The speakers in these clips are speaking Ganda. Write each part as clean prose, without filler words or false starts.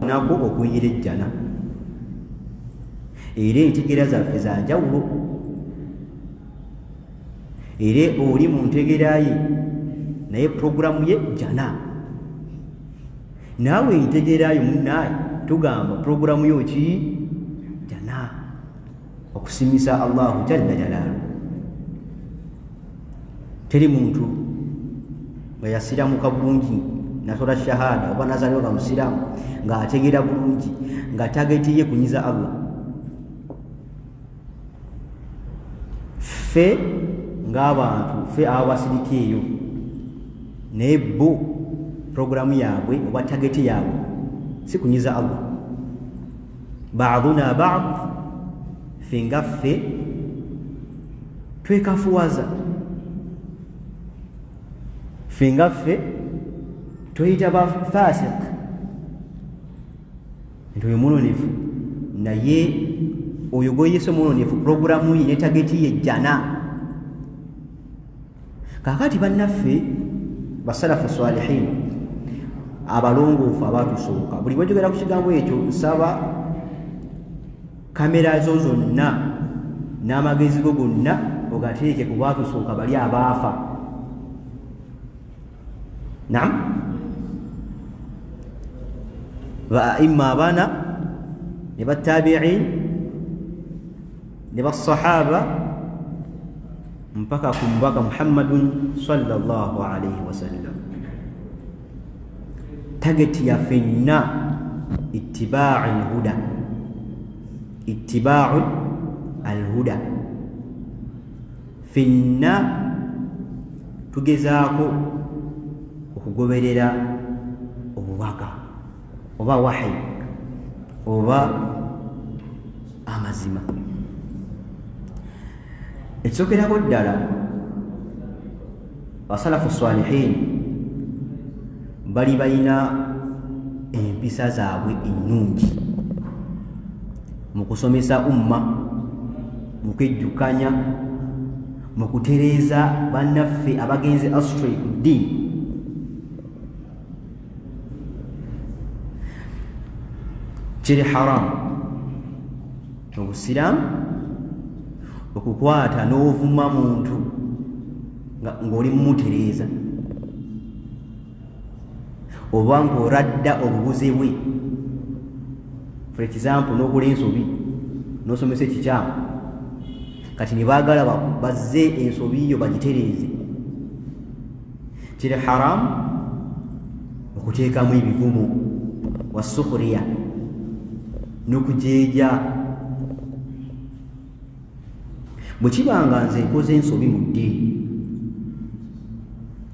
Nako okuyingira ejjana. Era entegeera zaffe za njawulo, era oli mu ntegeera ye naye puroguramu ye jjana. Naawe entegeera yo munnaaye tugamba puroguramu yo ki? Jjana, okusimisa Allahu jalla jalaalu. Teri muntu nga yasiramuka bulungi natola shahada oba nazaliwa nga musiraamu ng'ategeera bulungi nga tageti ye kunyiza Allah. Ffe ng'abantu ffe abasirika eyo, naye bo puroguramu yaabwe oba tageti yaabwe si kunyiza Allah. Baaduna baad, ffe nga ffe twekafuwaza, ffe nga ffe tuyita ba fasik nti oyo munonefu, naye oyo gweyise omunonefu puroguramu ye ne tageti ye jjana. Kaakati bannaffe basalafu salihin abalongoofu abatusooka, buli bwejogera ku kigambo ekyo nsaba kamera zo zonna n'amagezi go gonna ogateeke ku baatusooka bali abaafa. Naam, ba aimma abana ne batabiin ne basahaba mpaka ku mubaka Muhammadun sallallahu alaihi wasallam. Tageti yaffe nna ittibau alhuda, ittibau alhuda. Ffenna tugezaako okugoberera obubaka oba wahi oba amazima. Ekisookerako ddala, basalafu salihin bali balina empisa zaabwe ennungi mu kusomesa umma, mu kwejjukanya, mu kutereeza bannaffe abagenze astray ku ddiini. Kiri haramu mu busiraamu okukwata n'ovuma muntu ng'oli mumutereeza oba ng'oradda obubuze bwe. For example, n'okola ensobi n'osomesa ekikyamu, kati ne baagala bazze ensobi yo bagitereeze. Kiri haramu okuteekamu ebivumo wasukhuriya n'okujeeja. Bwe kibanga nze nkoze ensobi mu ddiini,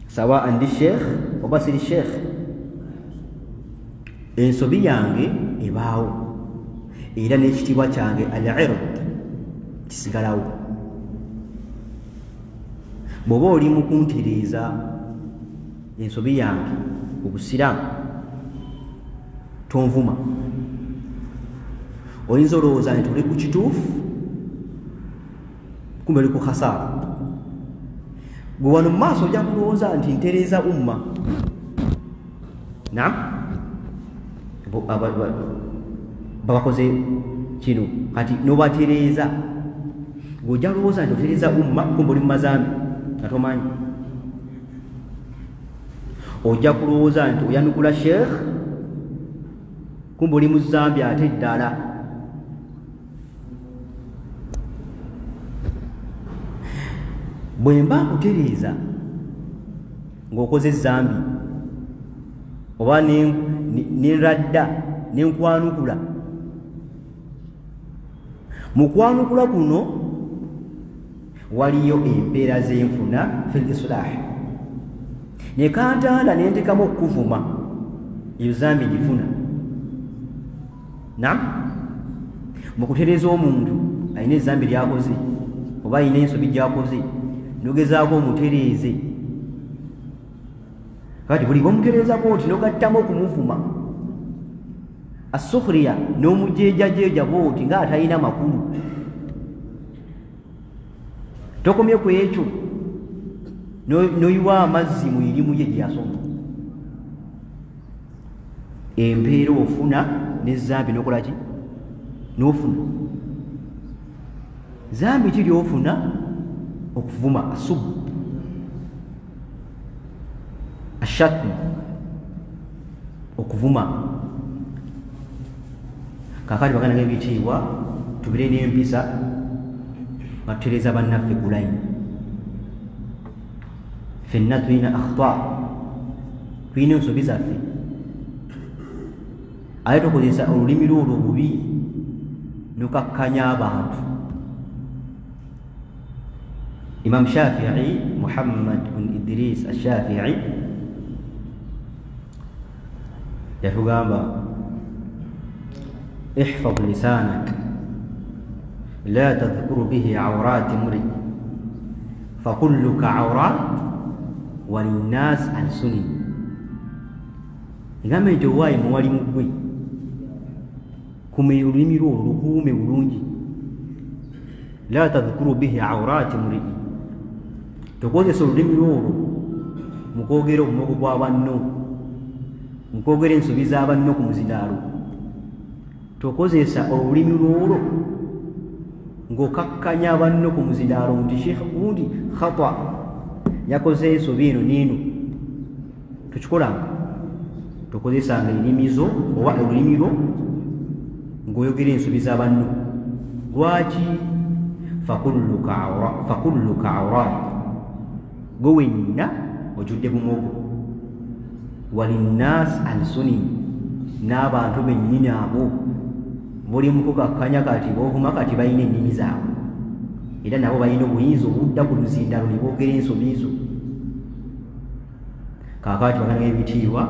sawa ndi sheekh oba siri sheekh, ensobi yange ebaawo era n'ekitiibwa kyange al-ird kisigalawo. Bw'oba oli mu kuntereeza ensobi yange obusiraamu, tonvuma. Oyinza olowooza nti oli ku kituufu, kumbe oli ku khasaara. Gwe wano mu maaso ojja kulowooza nti ntereeza umma. Naam, babakoze kino kati nobatereeza, gweojja kulowooza nti otereeza umma, kumbe oli mu mazambi nga tomanyi. Ojja kulowooza nti oyanukula sheekh, kumbe oli mu zambi ate ddala. Bwe mba nkutereeza ng'okoze ezambi oba nenradda nenkwanukula, mu kwanukula kuno waliyo empeera z'enfuna fil islah. Ne kantanda nentekamu okukuvuma, eyo zambi gifuna. Naam, mu kutereeza omuntu alina ezambi lyakoze oba alina ensobi gy'akoze, nogezaako omutereeze. Kati buli bwomutereezako oti nogattamu okumuvuma asukhriya n'omujeejajeeja bwoti ng'atalina makulu. Tokomye ku ekyo, noyiwa amazzi mu irimu ye gye yasoma. Empeera ofuna nezambi nokolaki nofuna zambi ki lyofuna okuvuma asubu ashatmu okuvuma. Kakati baganda ng'ebitiibwa tubire n'empisa nga tutereeza bannaffe ku layini. Ffenna tulina akhta, tulina ensobi zaffe, ate tokozesa olulimi lwo olwo obubi nokakkanya abantu. Imam Shafii Muhammad bin Idris Ashafii yatugamba ihfadh lisanak la tadhkuru bihi awrati mri fakulluka awrat walinnas alsuni. Ngambe nti owaayi muwali mugwe kume olulimi lwo lukuume bulungi. La tadhkuru bihi awrati mri, tokozesa olulimi lwolwo mukwogera obumogo bwa banno, mukwogera ensobi za banno ku muzindaalo. Tokozesa olulimi lwolwo ng'okakkanya banno ku muzindaalo nti sheikh gundi khata yakoze ensobi eno n'eno. Tokikolanga, tokozesanga ennimi zo oba olulimi lwo ng'oyogera ensobi za banno. Lwaki? Fakulluka awrat, gwe wenna ojjudde bumogo. Walinnas alsuni, n'abantu bennyini abo buli mukukakkanya kati boovuma kati balina ennimi zaabwe, era nabo balina obuyinza obudda ku luzindalo ne boogera ensobi zo. Kaakati baganda ebitiibwa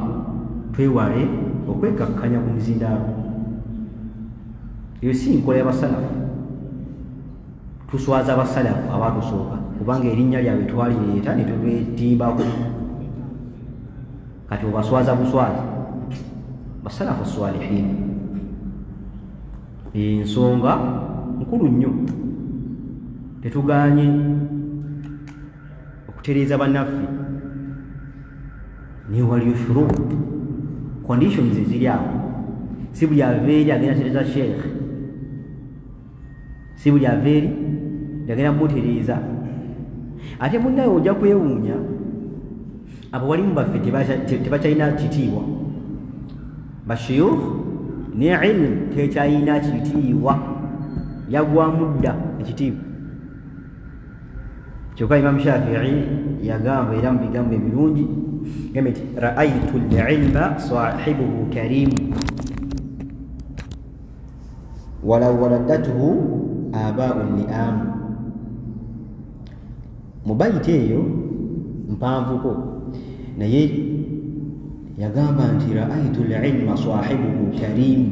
twewale okwekakkanya ku mizindaalo. Eyo si nkola y'abasalafu. Tuswaza abasalafu abatusooka kubanga erinnya lyabwe twalireeta ne tulwetimbako. Kati obaswaza buswaza basalafu swalihin. Ensonga nkulu nnyo, tetuganye okutereeza bannaffe, naye waliyo shurut, conditions eziri awo. Si buli ava eri agenda tereeza sheikh, si buli ava eri agenda mutereeza. Ate munnaye ojja kwewuunya abo walimu baffe tebakyalina kitiibwa, bashiyukh ne ilmu tekyalina kitiibwa, yagwamu dda ekitiibwa. Kyokka Imam Shafii yagamba era mu bigambo ebirungi yagamba nti raaitu lilma sahibuhu karimu walau waladathu abaau liamu. Mu bayiti eyo mpanvuko, naye yagamba nti raaitu lilma sahibuhu karimu.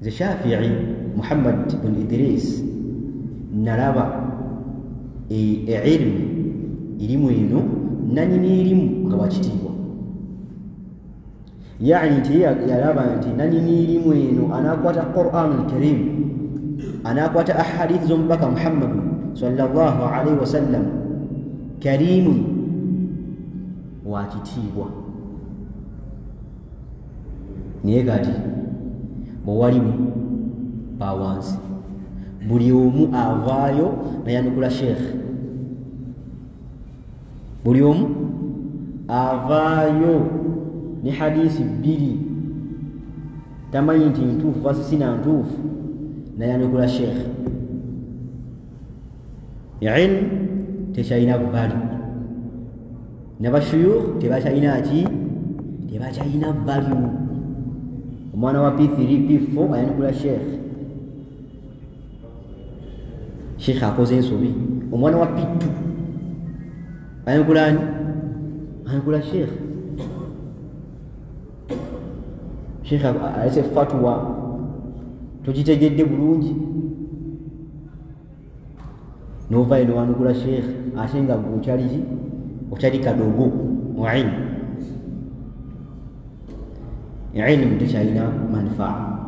Nze Shafii Muhammad bin Idris nalaba ilmu irimu eno nanyini irimu nga wakitiibwa. Yani nti yalaba nti nanyini irimu eno anakwata Qur'an al-Karim, anakwata ahadith z'omubaka Muhammad sallallahu alaihi wasallam, karimu wakitiibwa. Naye kati bwewalimu bawansi buli omu avaayo nayanukula sheikh, buli omu avaayo ne hadisi bbiri tamanyi nti ntuufu basi sina ntuufu nayanukula sheikh. Ilmu tekyalina value, n'abashuyukh tebakyalina ki, tebakyalina value. Omwana wa P3 P4 ayanukula sheikh, sheikh akoze ensobi. Omwana wa P2 ayanukula ani? Ayanukula sheikh. Sheikh alese fatwa togitegedde bulungi, novayo nowanukula sheikh ate nga gwe okyali ki, okyali kadogo mu ilmu. Ilmu tekyalina manfaa.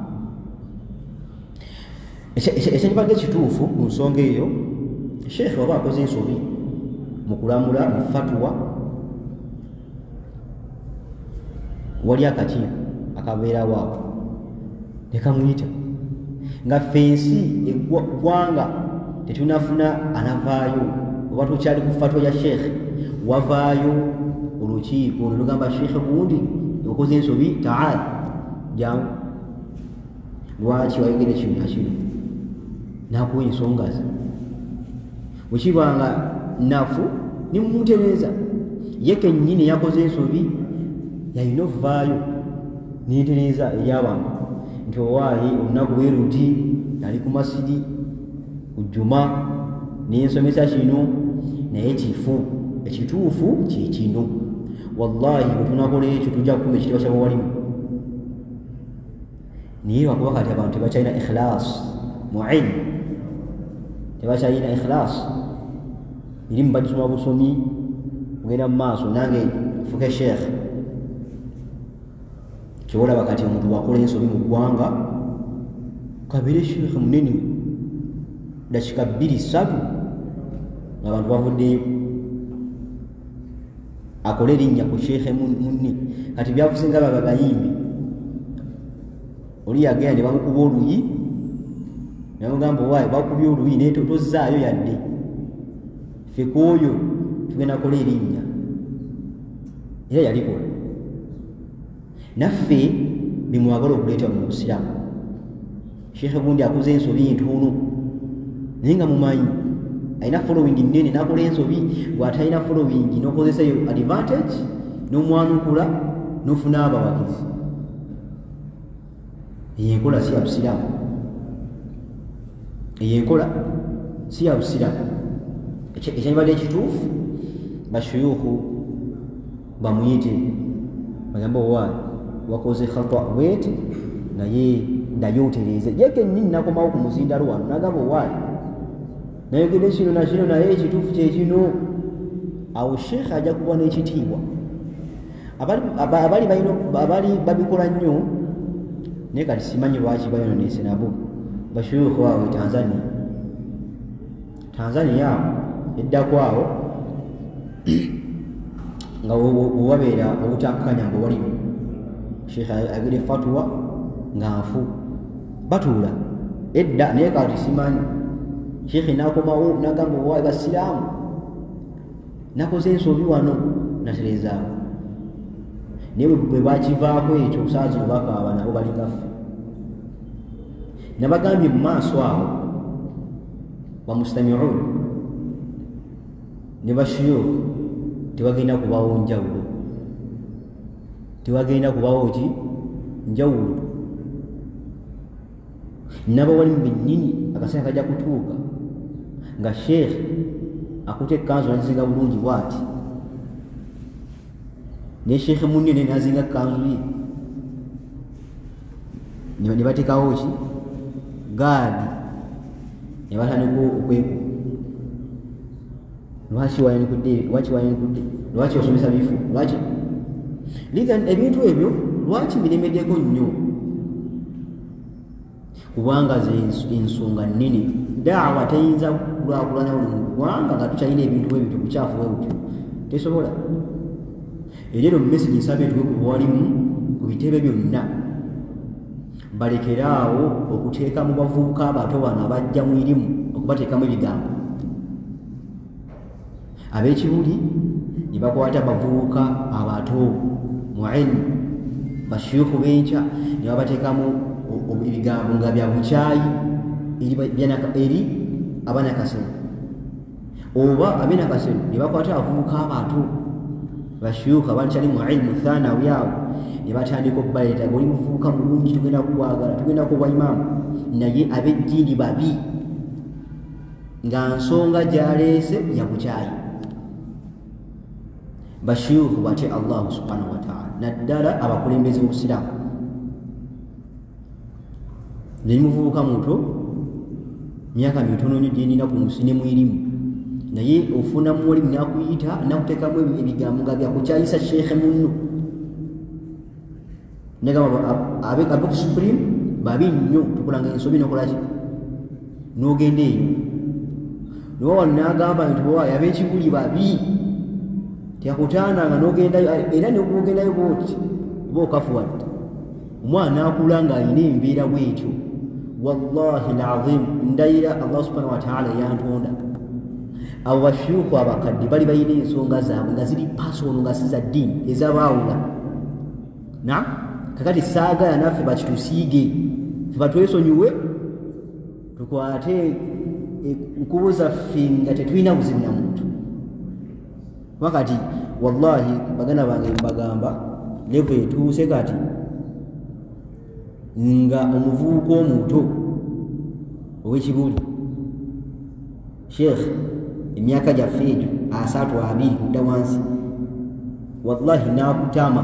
Ekyandibadde kituufu ku nsonga eyo, sheikh waba akoze ensobi mu kulamula mu fatwa Wali akakiiko akabeerawo awo ne kamuyita nga fensi eggwanga tetunafuna anavaayo oba tukyali ku fatwa ya sheekhe, wavaayo olukiiko ne lugamba sheekhe gundi okoze ensobi, taala jangu, lwaki wayogere kino nakino, nakuwa ensonga ze. Bwekibanga nafu nimumutereeza ye kennyini yakoze ensobi yalina ovaayo nentereeza eri abantu nti owaayi olunaku bwe luti nali ku masidi ku jjuma nensomesa kino, naye kifu ekituufu kye kino. Wallahi bwe tunakola ekyo tujja kukuma ekitiibwa kyabawalimu. Naye lwakuba kati abantu tebakyalina ikhilas mu ilmu, tebakyalina ikhilas, erimu bagisoma busomi kugenda mu maaso nange nfuke sheekh. Kyolaba kati omuntu wakola ensobi mu ggwanga kabeere sheekh munene dakika 2-3 ng'abantu bavuddeyo akole erinnya ku sheekhe munne. Kati byavuze nga baba bayimbi, oli yagenda ne bamukuba oluyi ne bamugamba owaayi bakubye oluyi naye tozzaayo yadde, ffe ku oyo tugenda kola erinnya. Era yalikola. Naffe bimwagala okuleeta mu busiraamu. Sheekhe gundi akoze ensobi ntono naye nga mumanyi alina following nnene, n'akola ensobi bw'atalina following n'okozesayo advantage n'omwanukula n'ofuna abawagizi. Eyo enkola si ya busiraamu, eyo enkola si ya busiraamu. Ekyandibadde ekituufu bashuyuukhu bamuyite bagambe owaayi wakoze khata bweti naye ddayo otereeze. Ye kennyini nakomawo ku muzindalo wano n'agamba owaayi nayogedde kino na kino naye ekituufu kye kino. Awo sheekhe ajja kuba n'ekitiibwa. Abali babikola nnyo naye kati simanyi lwaki bayonoonese nabo bashuyuukhu awo e Tanzania. Tanzania awo eddako awo nga bwewabeera obutakkanya nga waliwo sheekhe ayogedde fatwa nga nfu batuula edda, naye kati simanyi. Sheekhe n'akomawo n'agamba owaayi basiraamu nakoze ensobi wano natereezaawo. Naye bwe bakivaako ekyo saa zino bakaaba nabo balinga ffe. Nabagambye mu maaso awo bamustamiuun ne bashuyuukh tewagenda kubawo njawulo, tewagenda kubawo ki njawulo. Nabawalimu bennyini akaseera kajja kutuuka nga sheekhe akutte ekkanzu n'agizinga bulungi bw'ati, ne sheekhe munne naye n'azinga ekkanzu ye, ne bateekawo ki gaadi ne batandika okwekuba. Lwaki wayanikudde? Lwaki wayanikudde? Lwaki osomesa bifu? Lwaki lidhan ebintu ebyo lwaki biremeddeko nnyo? Kubanga ensonga nnene. Daawa teyinza kulaakulana wano mu ggwanga nga tukyalina ebintu bwe bityo, bukyafu bwe butyo, tesobola. Era eno message nsaba etuwe ku bawalimu ku bitebe byonna, balekeraawo okuteeka mu bavubuka abato bano abajja mu irimu okubateekamu ebigambo. Ab'ekibuli ne bakwata abavubuka abato mu ilmu bashuyuukhu b'enkya ne babateekamu ebigambo nga bya bukyayi eri abanakasero, oba abenakasero ne bakwata abavubuka abato bashuyuukhu abakyali mu ilmu thanawi awo ne batandika okubaleeta oli muvubuka mulungi tugenda kukwagala tugenda kuba imaamu, naye ab'ejjiini babi nga nsonga gy'aleese ya bukyayi. Bashuyuukhu batye Allahu subhanahu wa ta'ala, naddala abakulembeze b'obusiraamu. Nali muvubuka muto myaka mitono nnyo gye nnina ku nsi ne mu irimu, naye ofuna muwalimu n'akuyita n'akuteekamu ebigambo nga byakukyayisa sheekhe munno. Nagamba abe ku supreme babi nnyo, tukolanga ensobi n'okola ki n'ogenda eyo. Niwe wano n'agamba nti owaayi ab'ekibuli babi, teyakutaananga n'ogendayo, era ne bw'ogendayo bw'oti Oba okafuwadde omwana akula ng'alina embeera bwetyo. Wallahi alazim, ndayira Allah subhanahu wa ta'ala yantonda, abo bashuuku abakadde bali balina ensonga zaabwe nga ziri pasono, nga si za ddiini, ezabaawula. Na kakati saagala naffe bakitusiige, fe batwesonyiwe, tukwate enkubo zaffe nga tetulina buzibu na muntu. Kuba kati wallahi baganda bange mbagamba, level etuuse kati nga omuvubuka omuto ow'ekibuli, sheekh, emyaka gyaffe egyo 30, 20 kudda wansi, wallahi nakutama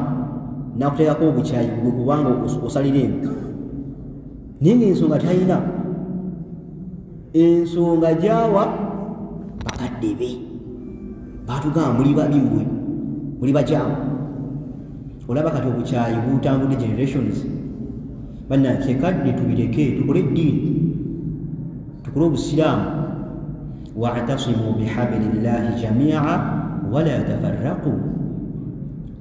nakuteekako obukyayi gwe kubanga osalira eno, naye ngaensonga talina ensonga gyawa bakadde be batugamba muli babi, mmwe muli bakyamu. Olaba kati obukyayi butambudde generations. Bannange, kadde tubireke, tukole eddiini, tukole obusiraamu. Wa'tasimu bihablillahi jamia wala tafarraqu.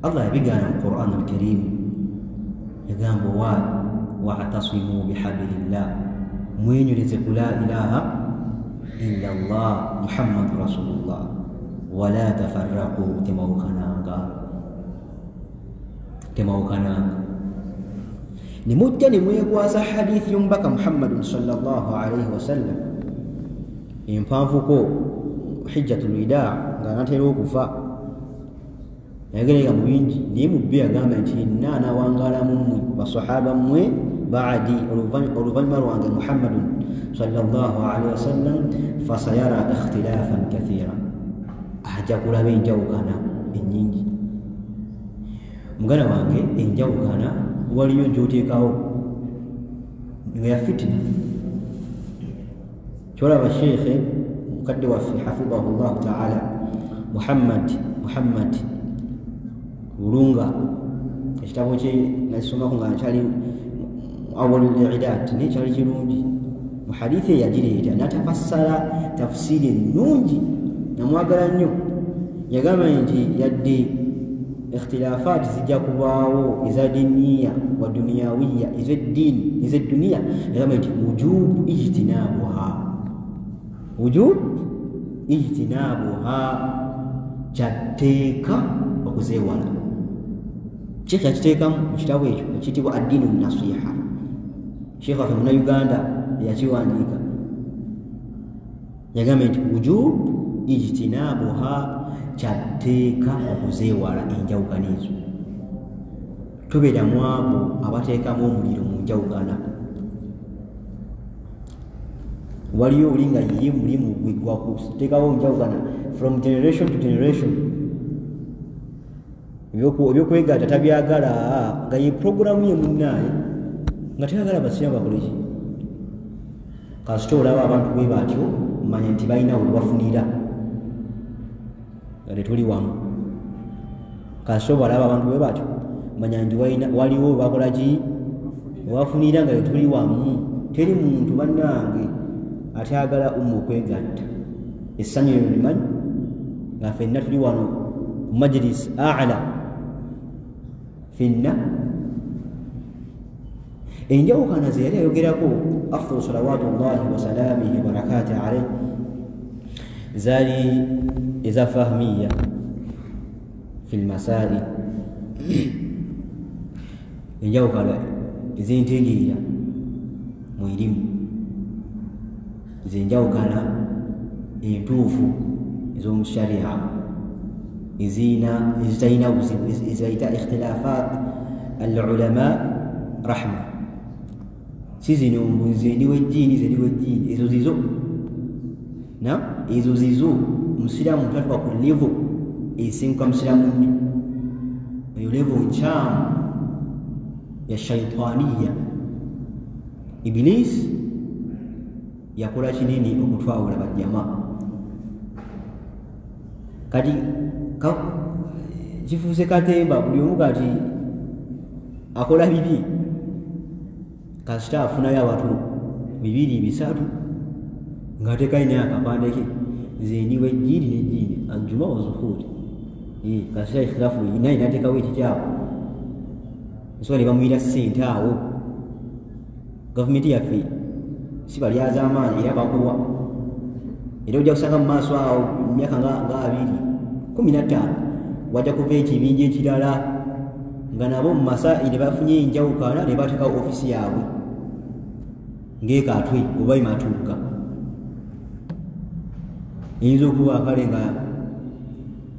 Allah yabigaana mu Quran Alkarim, yagamba wa wa'tasimu bihablillah, mwenywereze ku la ilaha illa Allah Muhammadu rasulullah, wala tafarraqu, temawukananga, temawukananga. Nimujja nimwekwasa hadithi y'omubaka Muhammadun sallallahu alaihi wasallam empanvuko, hijjatul wida, nga natera okufa, yagerega mu bingi, naye mu byo yagamba nti yenna anawangaala mu mmwe basahaba mmwe baadi, oluvannyuma lwange Muhammadun sallallahu alaihi wasallam, fasayara ikhtilafan kathira, ajja kulaba enjawukana ennyingi. Muganda wange, enjawukana waliyo gyoteekawo nga ya fitina. Kyolaba sheekhe mukadde waffe hafidahu llahu taala Muhammad Bulunga, ekitabo kye nakisomako nga nkyali awalul idad, naye kyali kirungi. Mu hadithi eyagireeta natafassara tafsiri ennungi, namwagala nnyo. Yagamba nti yadde ikhtilafaati zijja kubaawo eza diniya wa duniyawiya, ez'eddiini, ez'edduniya, yagamba nti wujub ijtinabuha, wujub ijtinabuha, kyatteeka okuzeewala. Sheekh yakiteekamu mu kitabo ekyo ekiyitibwa Addiinu Nasiha. Sheekh waffe Munauganda yakiwandiika, yagambye nti wujub ijtinabuha, kyatteeka okuzeewala enjawukana ezo. Tubeera mu abo abateekamu omuliro mu njawukana. Waliyo oli nga ye mulimu gwe gwa kuteekawo njawukana from generation to generation. Ebyokwegatta tabyagala, nga ye puroguramu ye munnaaye nga tayagala basiraamu bakoleki. Kasita olaba abantu bwe batyo, manya nti balina we bafunira nga tetuli wamu. Kasita obalaba abantu bwe batyo, manya nti waliwo bakola ki, webafunira nga tetuli wamu. Teri muntu bannange atayagala umma okwegatta. Essanyu eryo limanyi nga ffenna tuli wano ku majilis a'la ffenna. Enjawukana ze yali ayogerako afdalu salawatullahi wasalamihi wabarakati alaihi zaali eza fahmiya fi lmasail, enjawukana ezentegeera mu irimu, zenjawukana entuufu ez'omu sharia ezitalina buzibu, ezibayita ikhtilafat al ulama rahma. Si zino mbu nze ndi w'eddiini, nze ndi w'eddiini, ezo zizo na ezo zizo. Omusiraamu tatuka ku level esinguka musiraamu nne, eyo level nkyamu ya shaitaniya. Ibilisi yakola kinene okutwawula bajjama. Kati kifuuse katemba, buli omu kati akola bibi, kasita afunayo abantu 2 3 ng'ateekayo akapande ke, nze ndi w'ejjiini n'ejjiini anjuma wazuhuri, kasita ikhtilaafu naye n'ateekawo ekikyabo. Nsonga ne bamuyira ssente awo. Gavumenti yaffe si balyaza amaanyi era bakuwa. Era ojja kusanga mu maaso awo mu myaka nga 2015 wajja kuva ekibinja ekirala nga nabo mu masaili bafunye enjawukana ne bateekawo ofiisi yaabwe ng'ekatwe oba ematuuka. Eyinza okuba kale nga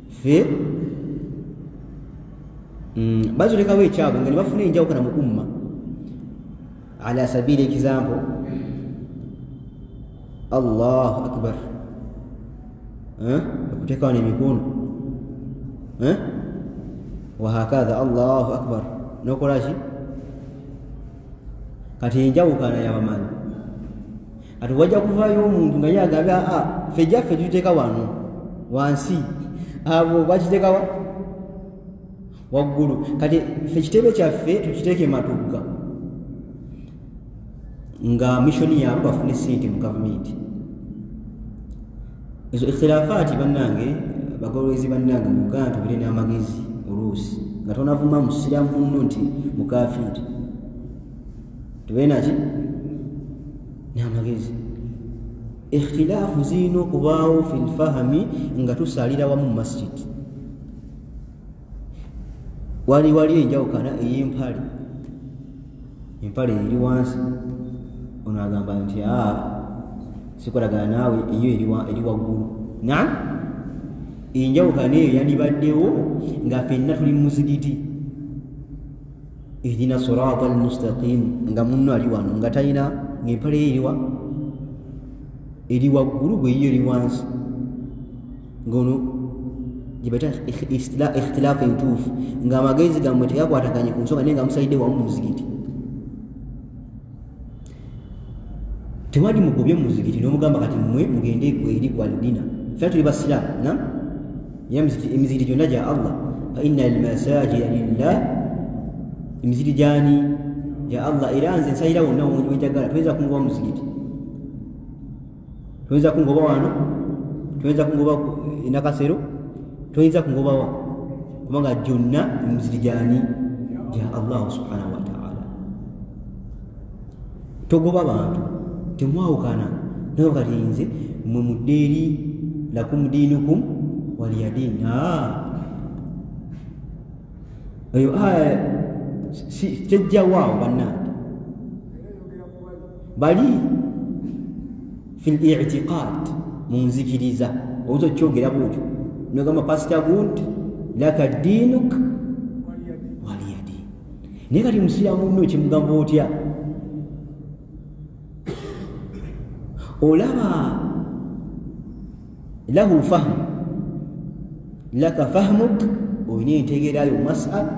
ffe bazolekawo ekyabwe nga ne bafuna enjawukana mu umma. Ala sabili example, Allahu akbar, okuteekawo n'emikono wahakadha, Allahu akbar, n'okola ki? Kati enjawukana yabamanyi. Ati wajja kuvaayo omuntu nga ye agambye ffe gyaffe tuteeka wano wansi, abo bakiteekawa waggulu. Kati ffe kitebe kyaffe tukiteeke Matugga nga missioni yaabwe bafune ssente mu gavumenti. Ezo ikhtilafaati bannange, bagolwezi bannange mu Uganda tubire n'amagezi oluusi nga tonavuma musiraamu munno nti mukafiiri, tubeere naki n'amagezi. Ikhtilaafu zirina okubaawo fi lfahami nga tusalira wamu mu masjid. Wali enjawukana ey'empale, empale eri wansi, ono agamba nti sikolagana naawe, eyo eri waggulu. Naam, enjawukana eyo yandibaddewo nga ffenna tuli mu muzigiti, ihdina sirata almustaqim, nga munno ali wano nga talina, ng'empale ye eri waggulu, bwe yiyo eri wansi, ng'ono gye bayita ikhtilaafu entuufu, ng'amagezi gammwe tegakwataganye ku nsonga naye nga musalidde wamu mu muzigiti. Tewali mugobye mu muzigiti n'omugamba kati mmwe mugende eri kwa dina, ffenna tuli basiraamu. Na era emizigiti gyonna gya Allah, fa inna almasajida lillah, emizigiti gyani? Gya Allah. Era nze nsalira wonna wenjagala, toyinza kungoba muzigiti, toyinza kungoba wano, toyinza kungoba Nakasero, toyinza kungobawa, kubanga gyonna emizigiti gyani? Gya Allah subhanahu wataala. Togoba bantu, temwawukana naye kati nze mwe mudde eri, lakum diinukum waliya diini. Eyo aya tejjawaawo bannange, bali fi litiqad, mu nzikiriza. Oyinza okukyogera bwotyo nogamba pasita gundi laka diinuk waliya diini, naye kati musiraamu munno kimugamba otya? Olaba lahu fahmu laka fahmuk, olina entegeerayo masala,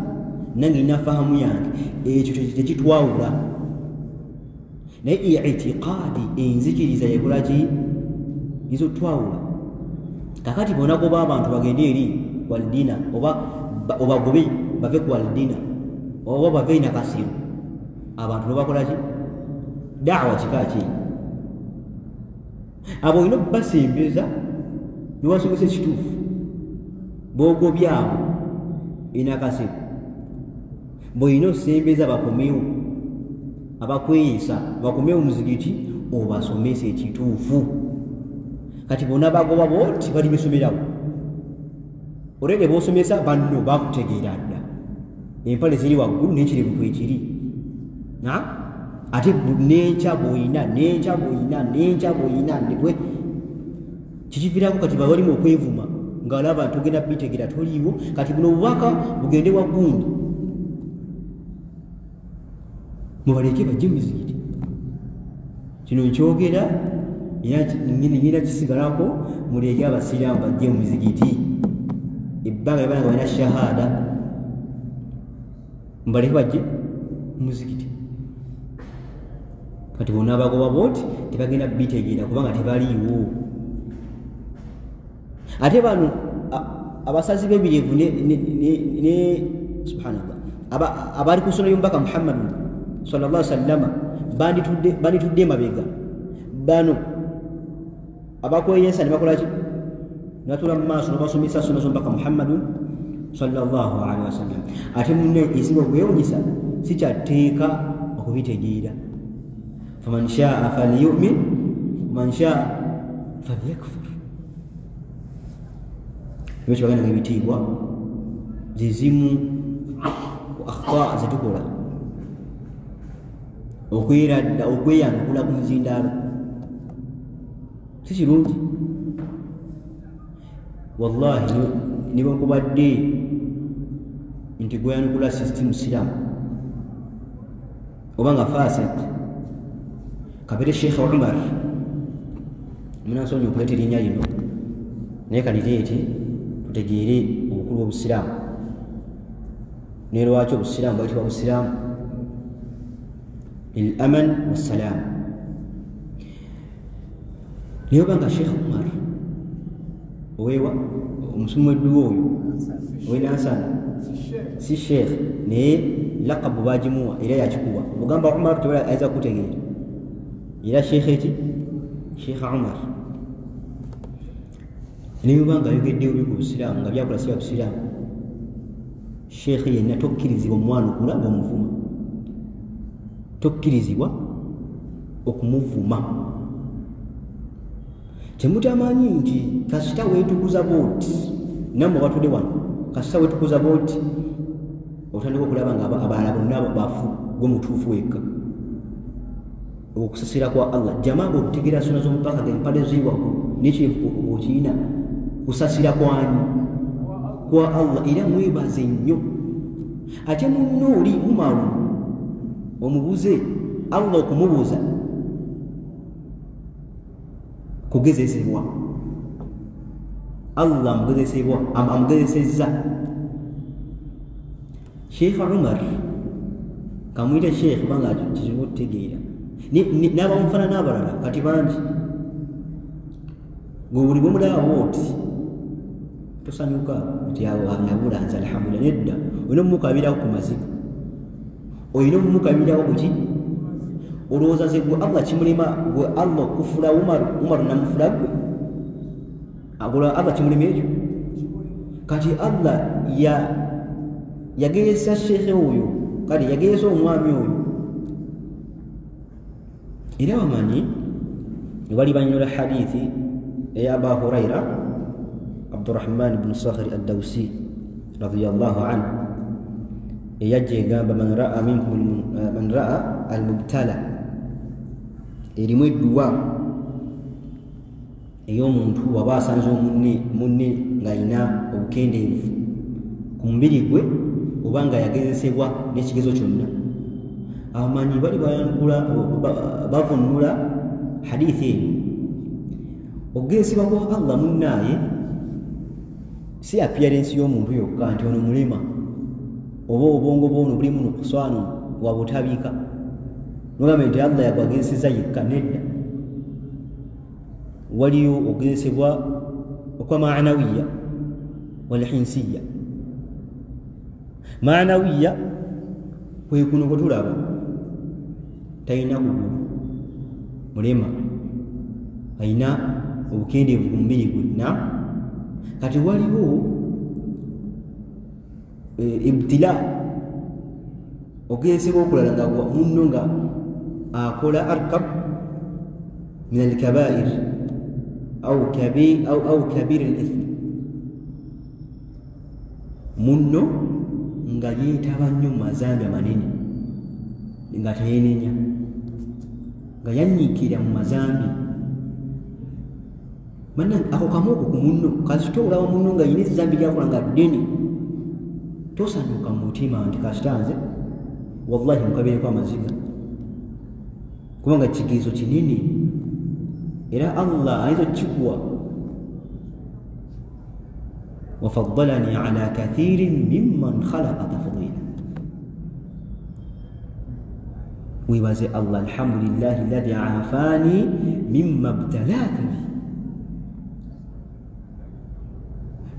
nange nina fahamu yange, ekyo tekitwawula. Naye itiqaadi, enzikiriza yekolaki? Yinza otwawula. Kakati bonagoba abantu bagende eri walidina, oba obagobe bave ku walidina, oba bave Nakasero, abantu nobakolaki? Daawa kika ki? Abo olina okubasembeza newasomesa ekituufu. Bogobye abo enakasero, bwolina osembeza bakomewo, abakweyisa bakomewo muzigiti obasomesa ekituufu. Kati bonna bagoba boti bali besomerawo olwedde, bosomesa banno bakutegeera dda, empale ziri waggulu n'ekirevu kwekiri. Ate nenkya bwoyina, nenkya bwoyina, nenkya bwoyina, bwe kikiviirako kati bawalimu okwevuma ng'alaba togenda bitegeera, toliiwo. Kati buno obubaka bugende wagundi, mubaleke bajje muzigiti. Kino nkyogera era ngenda kisigalako, muleke abasiraamu bajje mu muzigiti ebbanga libala nga balina shahada, mubaleke bajje mu muzigiti. Kati bonna bagoba boti tebagenda bitegeera kubanga tebaliiwo. Ate bano abasazi b'ebirevu ne subhanallah, abali ku nsonga y'omubaka Muhammadu sallallahu sallama banditudde emabega, bano abakweyesa ne bakolaki? Nebatula mu maaso nobasomesa suna z'omubaka Muhammadun sallallahu alaihi wasallam. Ate munne esinga okwewunyisa si kyatteeka okubitegeera. Faman shaa falyumin man shaa falyakfur. Ebyo baganda ebitiibwa zizimu akhta zetukola okweradda okweyanukula ku muzindaalo si kirungi. Wallahi niwankubadde nti gweyanukula si musiraamu oba nga fasik kabere Sheikh Umar munansonyi okuleeta erinnya lino naye kalireete tutegeere obukulu bw'obusiraamu ne lwaki obusiraamu bwayitibwa busiraamu lil-aman wassalam. Naye oba nga Sheikh Umar owewa omusomi w'edduwa oyo owenansana si sheikh naye lakabu bagimuwa era yakikuwa ogamba Umar tewali ayinza kukutegeera era sheikh eki Sheikh Umar. Naye oba nga ayogeddeyo bi ku busiraamu nga byakola si bya busiraamu, sheikh yenna tokkirizibwa omwanukula ng'omuvuma, tokkirizibwa okumuvuma. Temutamanyi nti kasita weetukuza bwoti, nammwe batudde wano, kasita weetukuza bwoti otandika okulaba nga abalala bonna bafu gwe mutuufu wekka. Okusasira kwa Allah jamaa bw'okutegeera sunna z'omupaka g'empale ziwaggulu n'ekyefu okiyina kusasira kwani kwa Allah, era mwebaze nnyo. Ate munno oli Umaru omubuze Allah okumubuuza kugezesebwa, Allah amugezesebwa amugezesezza. Sheikh Umar kamuyita sheikh kubanga kizibu okutegeera n'abamufaanana n'abalala kati bangi. Gwe buli bwomulaba bwoti tosanyuka nti yabula nze alhamdulillah, nedda. Olina omumukabirako ku maziga, olina omumukabirako kuki? Olowooza ze gwe Allah kimulema gwe Allah okufula Umaru, Umaru namufula gwe agola Allah kimulema ekyo? Kati Allah yagezesa sheikh oyo, kati yagezesa omwami oyo. Era bamanyi bali banyonyola hadithi eya Aba Huraira Abdurrahman ibn Sakhri ad-Dawsi radiyallahu anhu eyajja egamba man raa minkum man raa al-mubtala, erimu edduwa ey'omuntu waba asanze munne ng'alina obukendeevu ku mubiri gwe oba nga yagezesebwa n'ekigezo kyonna. Abamanyi bali bayanukula bavunnula hadithi eno okugezesebwa kwa Allah munnaaye si appearance y'omuntu yokka nti ono mulema oba obwongo bwono bulimu nukuswano wa butabika nogambe nti Allah yagwagezeseza yekka, nedda. Waliyo okugezesebwa okwa maanawiya walhinsiya. Maanawiya kwe kuno kwe tulaba talina kugulu, mulema, alina obukendeevu ku mubiri gwe. Na kati waliwo ibtila okugezesebwa okulala nga munno nga akola arkab min alkabair au kabir al-ithm, munno nga yeetaba nnyo mu mazambi amanene nga teyeenenya, nga yanyiikira mu mazambi. Bannange ako kamooko ku munno, kasita olaba munno nga yina ezzambi lyakola nga ddene, tosanyuka mu mutima nti kasita nze wallahi mukabeereko amaziga, kubanga kigezo kinene era Allah ayinza okukikuwa. Wafaddalani ala kathirin mimman khalaqa tafdila. Weebaze Allah, alhamdulillahi alladhi afani mimma btalaka bi.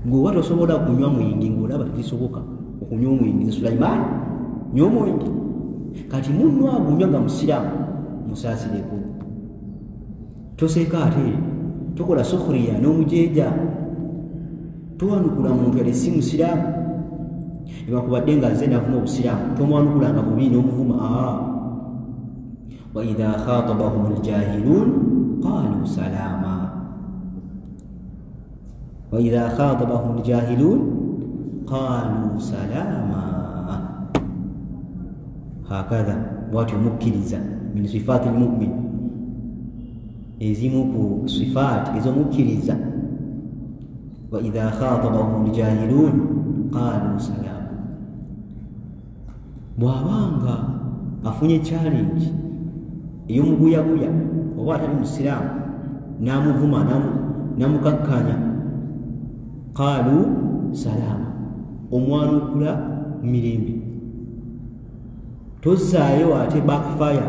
Gwe oba tosobola kunywa mwenge ng'olaba tekisoboka okunywa omwenge, Sulaiman nywa omwenge. Kati munno agunywa nga musiraamu musaasireko, toseeka ate tokola sukhriya n'omujeeja, towanukula muntu yali si musiraamu. Newankubadde nga nze navuma obusiraamu, tomwanukulanga bubi n'omuvuma. Wa idha khatabahum aljahilun qalu salama. Wa idha khatabahum aljahilun qalu salama. Hakadha bwatyo mukkiriza min sifati almu'min, ezimu ku sifaati ez'omukkiriza. Wa idha khatabahum aljahilun qalu salama. Bw'abanga afunye challenge ey'omuguyaguya oba atali musiraamu n'amuvuma n'amukakkanya, qalu salama, omwanukula mirembe. Tozzaayo ate backfire,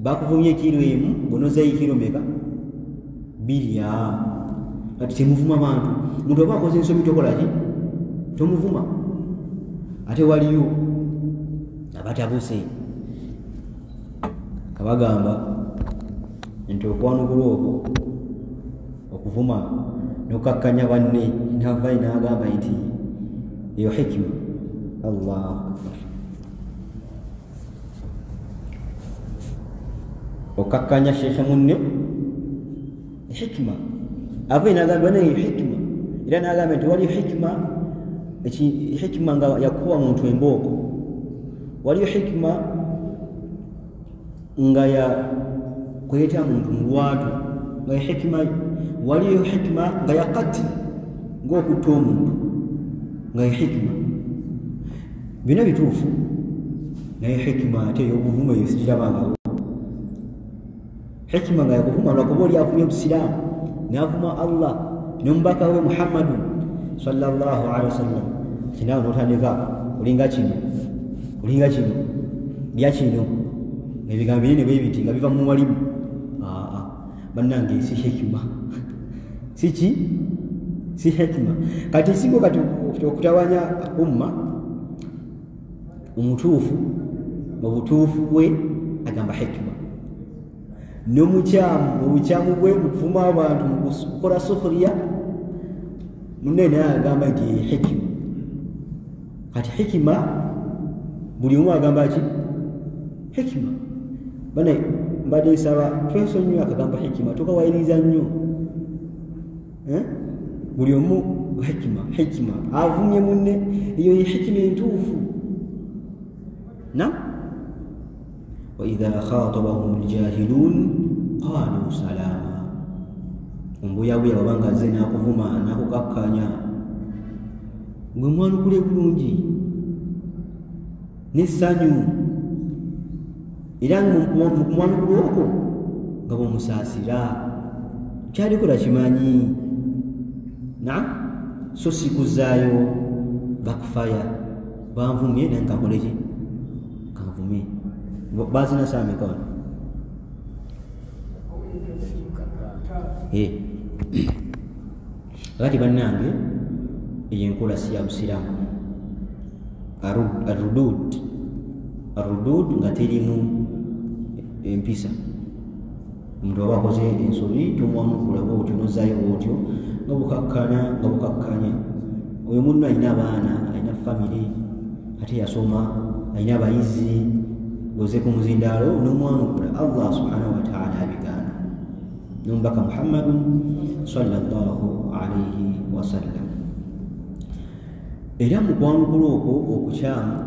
bakuvumye kiro emu gonozayo kiro meka biri. Kati temuvuma bantu. Muntu oba akoze ensobi tokola ki? Tomuvuma. Ate waliyo abatabuse kabagamba nti okwanukula okwo okuvuma nokakkanya banne, navayo n'agamba nti eyo hikima. Allahu akbar. Okakkanya shekhe munne hikima, ave n'agamba naye hikima. Era n'agamba nti waliyo hikima, hikima nga yakuwa muntu embooko, waliyo hikima nga ya kuleeta muntu mu lwatu nga ye hikima, waliyo hikima nga ya kati ng'okutta omuntu nga ye hikima. Byonna bituufu, naye hikima ate ey'obuvuma eyo sigirabangawo. Hikima nga yakuvuma lwakuba oli avumye obusiraamu n'avuma Allah n'omubaka we Muhammadu sallallahu alaihi wasallam, kinaawe n'otandika olinga kino olinga kino lya kino ebigambo binene bwe biti nga biva mu walimu. Bannange si hikima, siki si hikima. Kati singo kati okutawanya umma omutuufu mu butuufu bwe agamba hikima, n'omukyamu mu bukyamu bwe mu kuvuma abantu mu kukola sukhriya munne naye agamba nti hikima. Kati hikima buli omu agamba ki? Hikima. Bane mbadde nsaba twesonyiwe akagambo hikima, tukawayiriza nnyo. Buli omu hikima hikima avumye munne, eyo ye hikima entuufu. Na wa idha khatabahum aljahilun qalu salama. Ombuyabuya babanga azze n'akuvuma n'akukakkanya, gwe mwanukule bulungi n'essanyu, era mu kumwanukula okwo nga bw'omusaasira kyalikola kimanyi. Na so sikuzaayo backfire, banvumye naye nkakole ki? Kanvumye. Bazina saameka wano. Kati bannange eyo enkola si ya busiraamu. Arudud nga terimu empisa. Omuntu aba akoze ensobi tomwanukula bwotyo n'ozzaayo bwotyo nga bukakkana nga bukakkanya. Oyo munno alina abaana, alina famire, ate yasoma, alina abayizi, ng'oze ku muzindaalo n'omwanukula. Allah subhanahu wa ta'ala abigaana n'omubaka Muhammadun sallallahu alaihi wasallam. Era mu kwanukula okwo okukyamu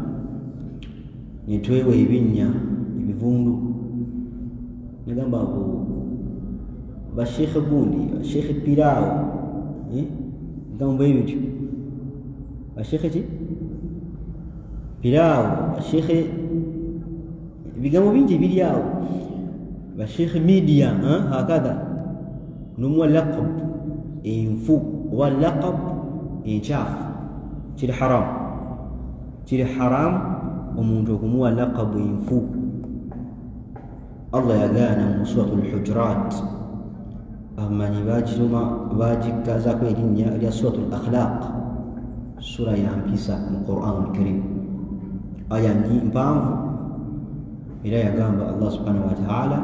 ne twewa ebinnya ebivundu, nagamba ku basheekhe gundi, basheekhe piraawo, bigambo bwe bityo, basheekhe ki piraawo, basheekhe ebigambo bingi ebiri awo, basheekhe media hakadha, n'omuwa laqab enfu oba laqab enkyafu. Kiri haramu, kiri haramu omuntu okumuwa laqabu enfu. Allah yagaana mu suratul Hujurat, abamanyi bagikkazaako erinnya lya suratul Akhlaq, sura ya mpisa mu Qur'anul Karim, aya mpanvu. Era yagamba Allah subhanahu wa ta'ala,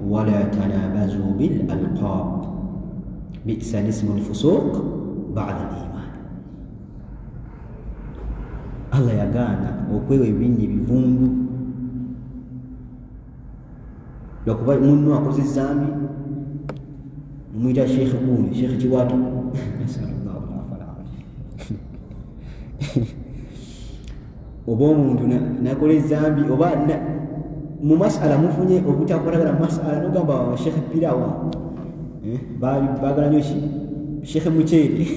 wala tanabazu bil alqab bi'sa lismul fusuq ba'da al-iman. Allah yagaana okwewa ebinnya ebivundu lwakuba munno akoze zambi mumuyita Sheikh gundi, Sheikh Kiwato. Oba omuntu nakola ezambi oba mu masala mufunye obutakwatagana mu masala nogamba Sheikh Pirawa baagala nnyo ki Sheikh Muceere.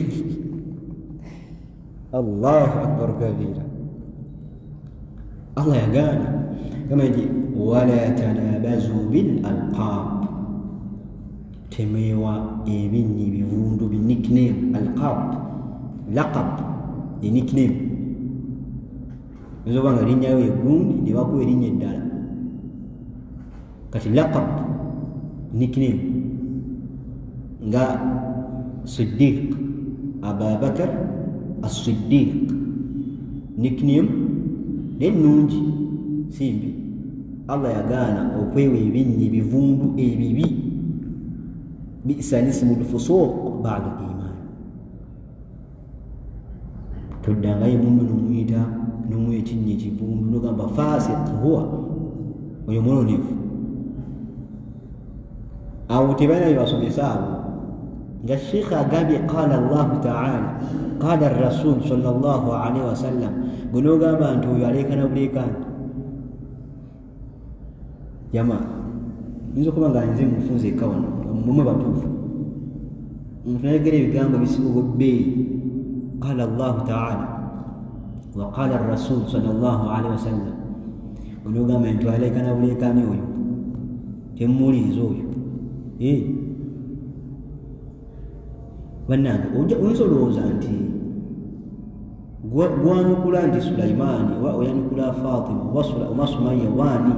Allahu akbar kabira. Allah yagaana gamba nti wala tanabazu bil alqab, temewa ebinnya ebivundu bi nickname. Alqab, laqab ye nickname. Oyinza okuba nga erinnya lyo egundi ne bakuwa erinnya eddala. Kati laqab nickname nga Siddiq, Ababakar As-Siddiq, nickname nennungi simbi. Allah yagaana okwewa ebinnya ebivundu ebibi. Bisa nismu lfusuq ba'da iman. Toddangayo munno nomuyita nomuwa ekinnya ekivundu nogamba fasiq huwa, oyo mwononefu. Awo tebalina bye basomesa abo nga Sheikh agambye qala Allahu taala qala rasul sallallahu alaihi wasallam, gwe nogamba nti oyo aleekana buleekaani. Jama nyinza okuba nga nze mufunze eka wano mumwe batuufu omuntu nayogera ebigambo bisinga obbeeyi qala Allahu taala wa qala rasul sallallahu alaihi wasallam, onogamba nti aleekana buleekaani oyo temumuwuliriza oyo. Bannange oyinza olowooza nti gwanukula nti Sulaimaani oba oyanukula Fatima oba Sumaya waani,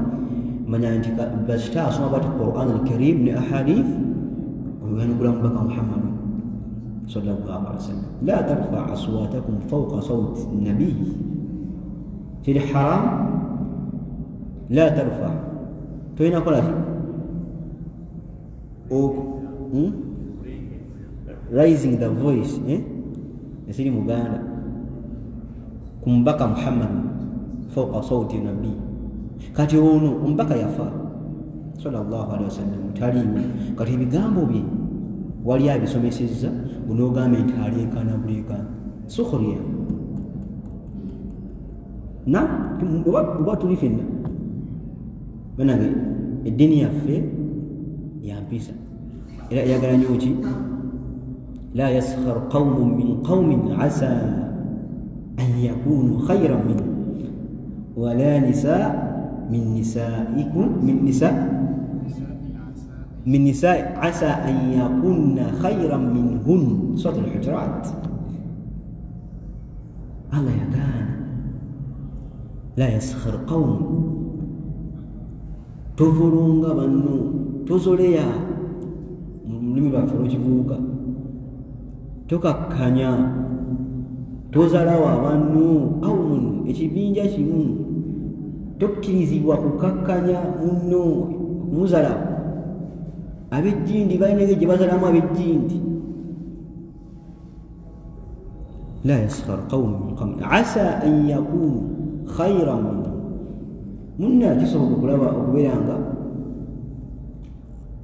manya nti basita asoma bati Quran al-Karim ne ahadith, oyanukula mubaka Muhammad sallallahu alaihi wasallam. La tarfa aswatakum fawqa sawti nabiy, kiri haram. La tarfa, tolina kukola ki? Raising the voice esiri muganda ku mubaka Muhammad fawqa sawti nabi. Kati ono omubaka yafa sallallahu alaihi wasallam taliiwo, kati ebigambo bye wali abisomesezza onogamba nti aleekaana buleekaana sukhriya na oba tuli fenna. Bannange eddiini yaffe yampisa era eyagala nnyo ki la yaskhar qawmun min qawmin asa an yakunu khayran minhum wala nisa min nisaikum min nisa min nisa asa an yakunna khayran minhun. Surat al-Hujurat. Allah yagaana la yaskhar qawmun, tovulunga banno, tozoleya mu lulimi lwaffe olw'ekivubuka, tokakkanya, tozalawa banno. Qawmun, ekibinja kimu, tokkirizibwa kukakkanya munno okumuzalawo. Ab'ejjindi balina engeri gye bazalamu ab'ejjindi. La yaskhar qawmun min qawmin asa an yakunu khayran minhum. Munna kisoboka okulaba okubeera nga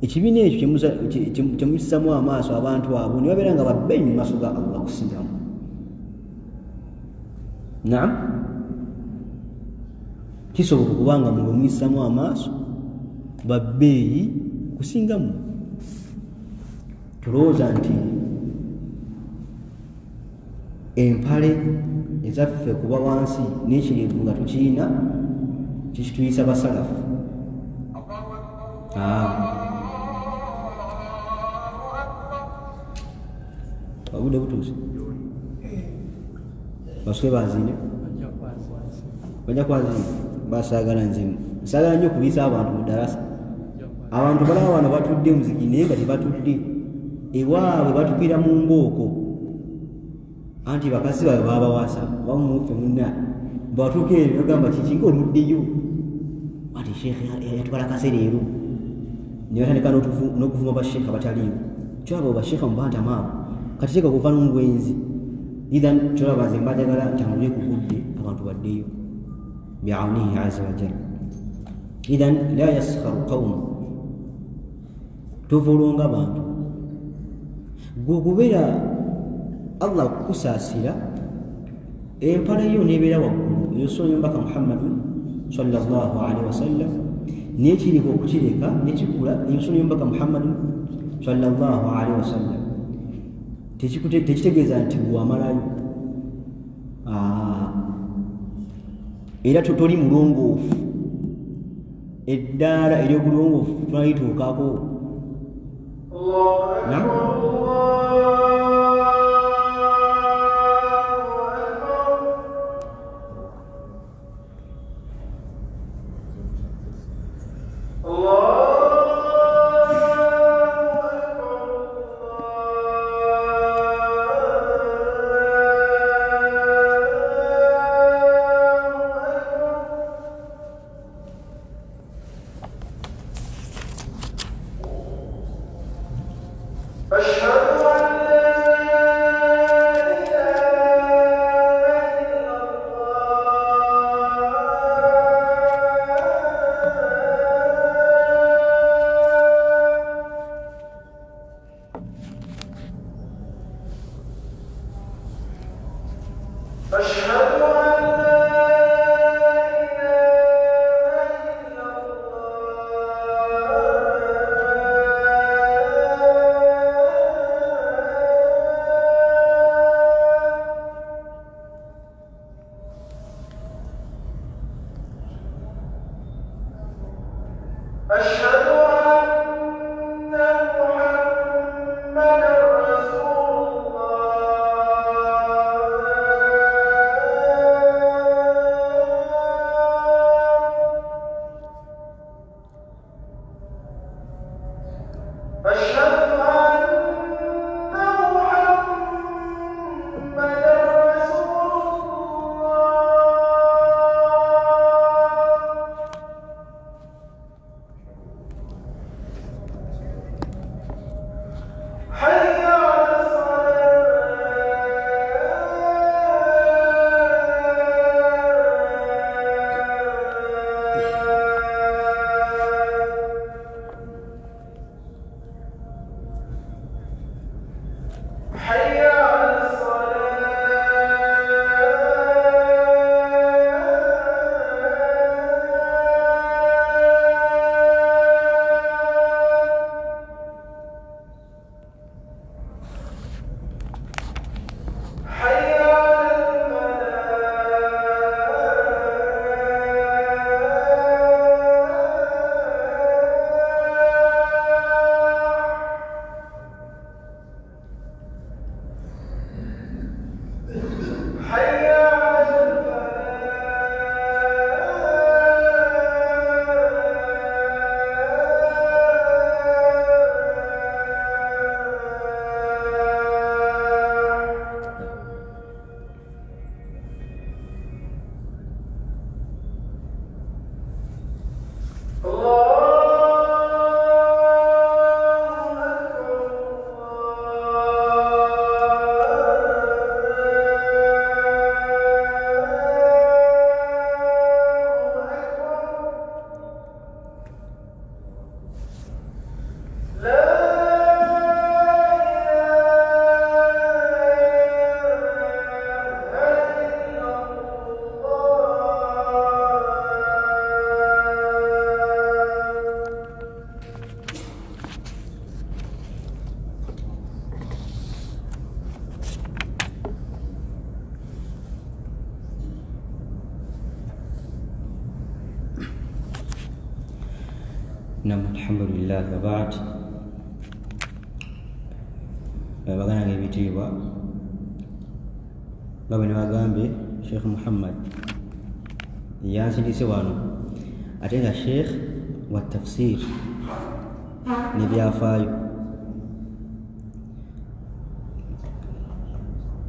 ekibiina ekyo kyemussamu amaaso abantu abo ne babeera nga babbeeyi mu maaso ga Allah okusingamu. Naam, kisoboka okuba nga mwe muyissamu amaaso babbeeyi kusingamu. Tulowooza nti empale ezaffe kuba wansi n'ekirevu nga tukiina kikituyisa basalafu. Obudde butuuse, basuke baziine, bajja kwaziina. Basaagala nze nsaagala nnyo okubiisa abantu mu ddalasa. Abantu balaba wano batudde muziki naye nga tebatudde, ewaabwe batukira mu mbooko anti bakazi baabwe baabawasa bamuffe munna batuuka eyo bagamba kiki ng'oluddeyo ati Sheikh yatwala kaseera ero ne batandika n'okuvuma basheikh abataliiwo. Kyolaba basheikh mubantama abo kati teeka kuva n'obwenzi. Either kyolaba nze mbajagala ntambulire ku budde abantu Abantu baddeyo biaunihi azza wajal. Idhan la yaskharu qawm, tovulunga bantu. Gwe Allah kukusaasira empala yo nebeera waggulu, eyo so y'omubaka Muhammadun sallallahu alaihi wasallam, n'ekiriko okukireka nekikula, eyo so y'omubaka Muhammadun sallallahu alaihi wasallam. Tekitegeeza nti gwamalayo, era totoli mulongoofu. Eddaala ery'obulongoofu tunalituukako. Nam alhamdulillah wa ba'd. Bagana ebitiibwa nga bwe nabagambye Sheikh Muhammad yansindise wano, ate nga Sheikh wa tafsir n'ebyafaayo,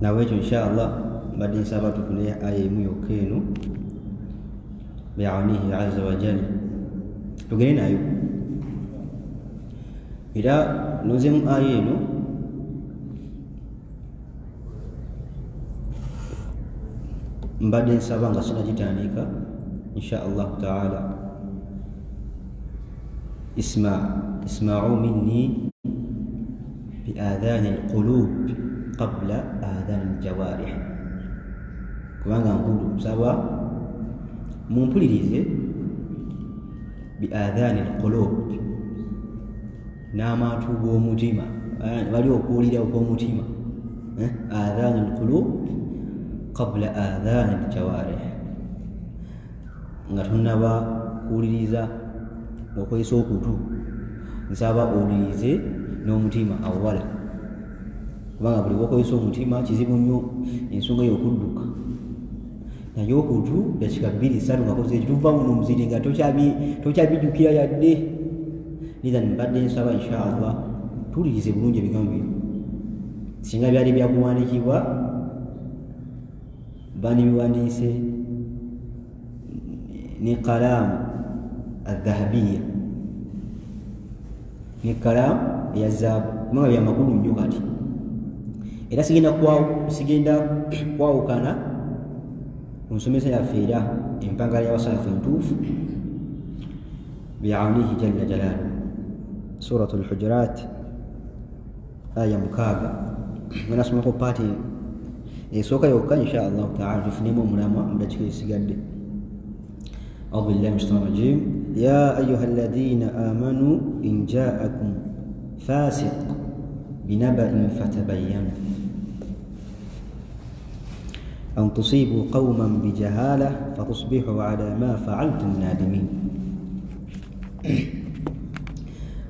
nabwekyo insha Allah mbadde nsaba tufune aya emu yokka eno biaunihi azza wa jalla tugende nayo. Era nozemu aya eno Mbadde nsaba nga sinagitandika insha allahu taala, isma'u minni biadhani alqulub qabla adhani aljawarih, kubanga nkulu nsaba mumpulirize biadhani alqulub, n'amatu g'omutima, bali okuwulira okw'omutima, adhani alqulub qabla adhani aljawarih, nga tunnaba kuwuliriza okozesa okutu, nsaba owulirize n'omutima awala, kubanga buli bwokozesa omutima kizibu nnyo ensonga y'okudduka. Naye okutu dakika 2-3 nga koze tuva muno muziri nga tokyabijjukira yadde. Nidha mbadde nsaba insha Allah tuwulirize bulungi ebigambo bino, singa byali byakuwandiikibwa bandibiwandiise ne kalaamu adhahabiya, ne kalaamu eya zaabu, kubanga bya makulu nnyo kati. Era sigenda kwawukana ku nsomesa yaffe era empangala y'abasalafu entuufu biaunihi jalla jalaaluhu. Suratu Al-Hujurat aya 6, nga nasomako paati esooka yokka insha allahu taala tufunemu omulamwa mu dakiika ezisigadde. أعوذ بالله من الشيطان الرجيم. يا أيها الذين آمنوا إن جاءكم فاسق بنبأ فتبينوا أن تصيبوا قوما بجهالة فتصبحوا على ما فعلتم نادمين.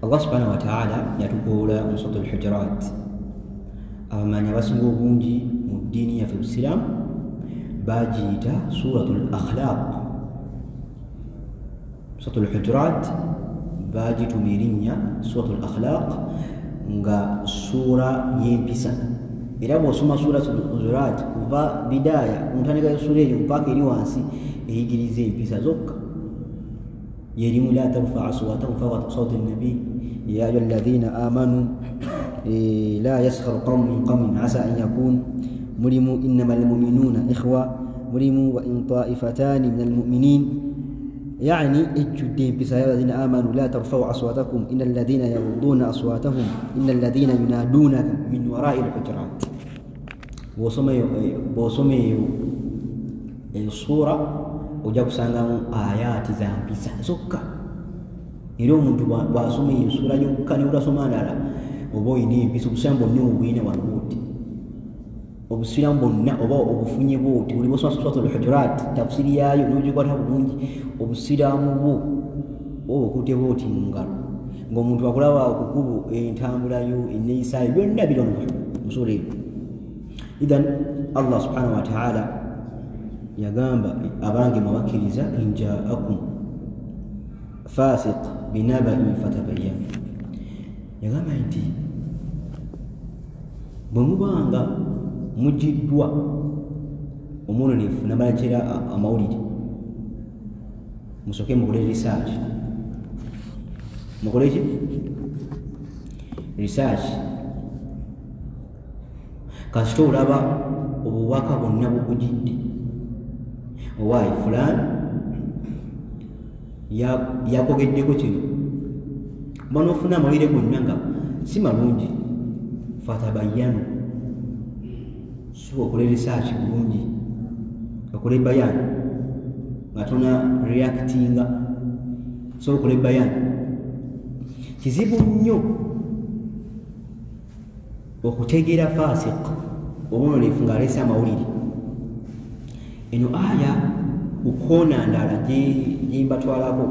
الله سبحانه وتعالى يتقول من سورة الحجرات abamanyi abasinga obungi mu ddiini yaffe obusiraamu bagiyita Suratul Akhlaq. Suratul Hujurat bagituma erinnya Suratul Akhlaq nga suura y'empisa. Era bw'osoma Suratul Hujurat kuva bidaaya ku ntandika y'essuula eyo mpaka eri wansi eyigiriza empisa zokka. Yerimu la tarfa aswatahum fawqa sawti nnabi ya ayuha alladhina amanu la yaskhar qawmun min qawmin asa an yakun, mulimu innama almuminuna ikhwa, mulimu wa in taifatani min almuminin, yani ejjudde empisa ya alladhina amanu la tarfau aswatakum inna alladhina yaghuduna aswatahum inna alladhina yunadunaka min warai alhujurat. Bw'osoma eyo suura ojja kusangamu ayaati za mpisa zokka. Era omuntu bw'asoma eyo suura yokka ne butasoma ndala oba oyina empisa, obusiraamu bwonna obulina wano bwoti, obusiraamu bwonna oba obufunye bwoti. Buli bw'osoma Suratul Hujurat tafsiri yaayo n'ogikwata bulungi, obusiraamu bwo oba okutte bwoti mu ngalo, ng'omuntu akulaba ku kkubo, entambula yo, enneeyisaayo, byonna biri wano mu suura eyo. Idhan Allah subhanahu wa ta'ala yagamba abange mwabakkiriza, in jaakum fasiq binaba'in fatabayyanu, yagamba nti bwe mubanga mugiddwa omwononefu nabalekera amawulire, musooke mukole research. Mukole ki? Research. Kasita olaba obubaka bwonna bukugidde, owaayi fulani yakogeddeko kino, oba n'ofuna amawulire gonna nga si malungi, fatabayyanu, sobola okole research bulungi, okole bayani nga tona reactinga, sobola okole bayani. Kizibu nnyo okutegeera fasiq omwononefu ng'aleese amawulire. Eno aya kukoona ndala gyembatwalako,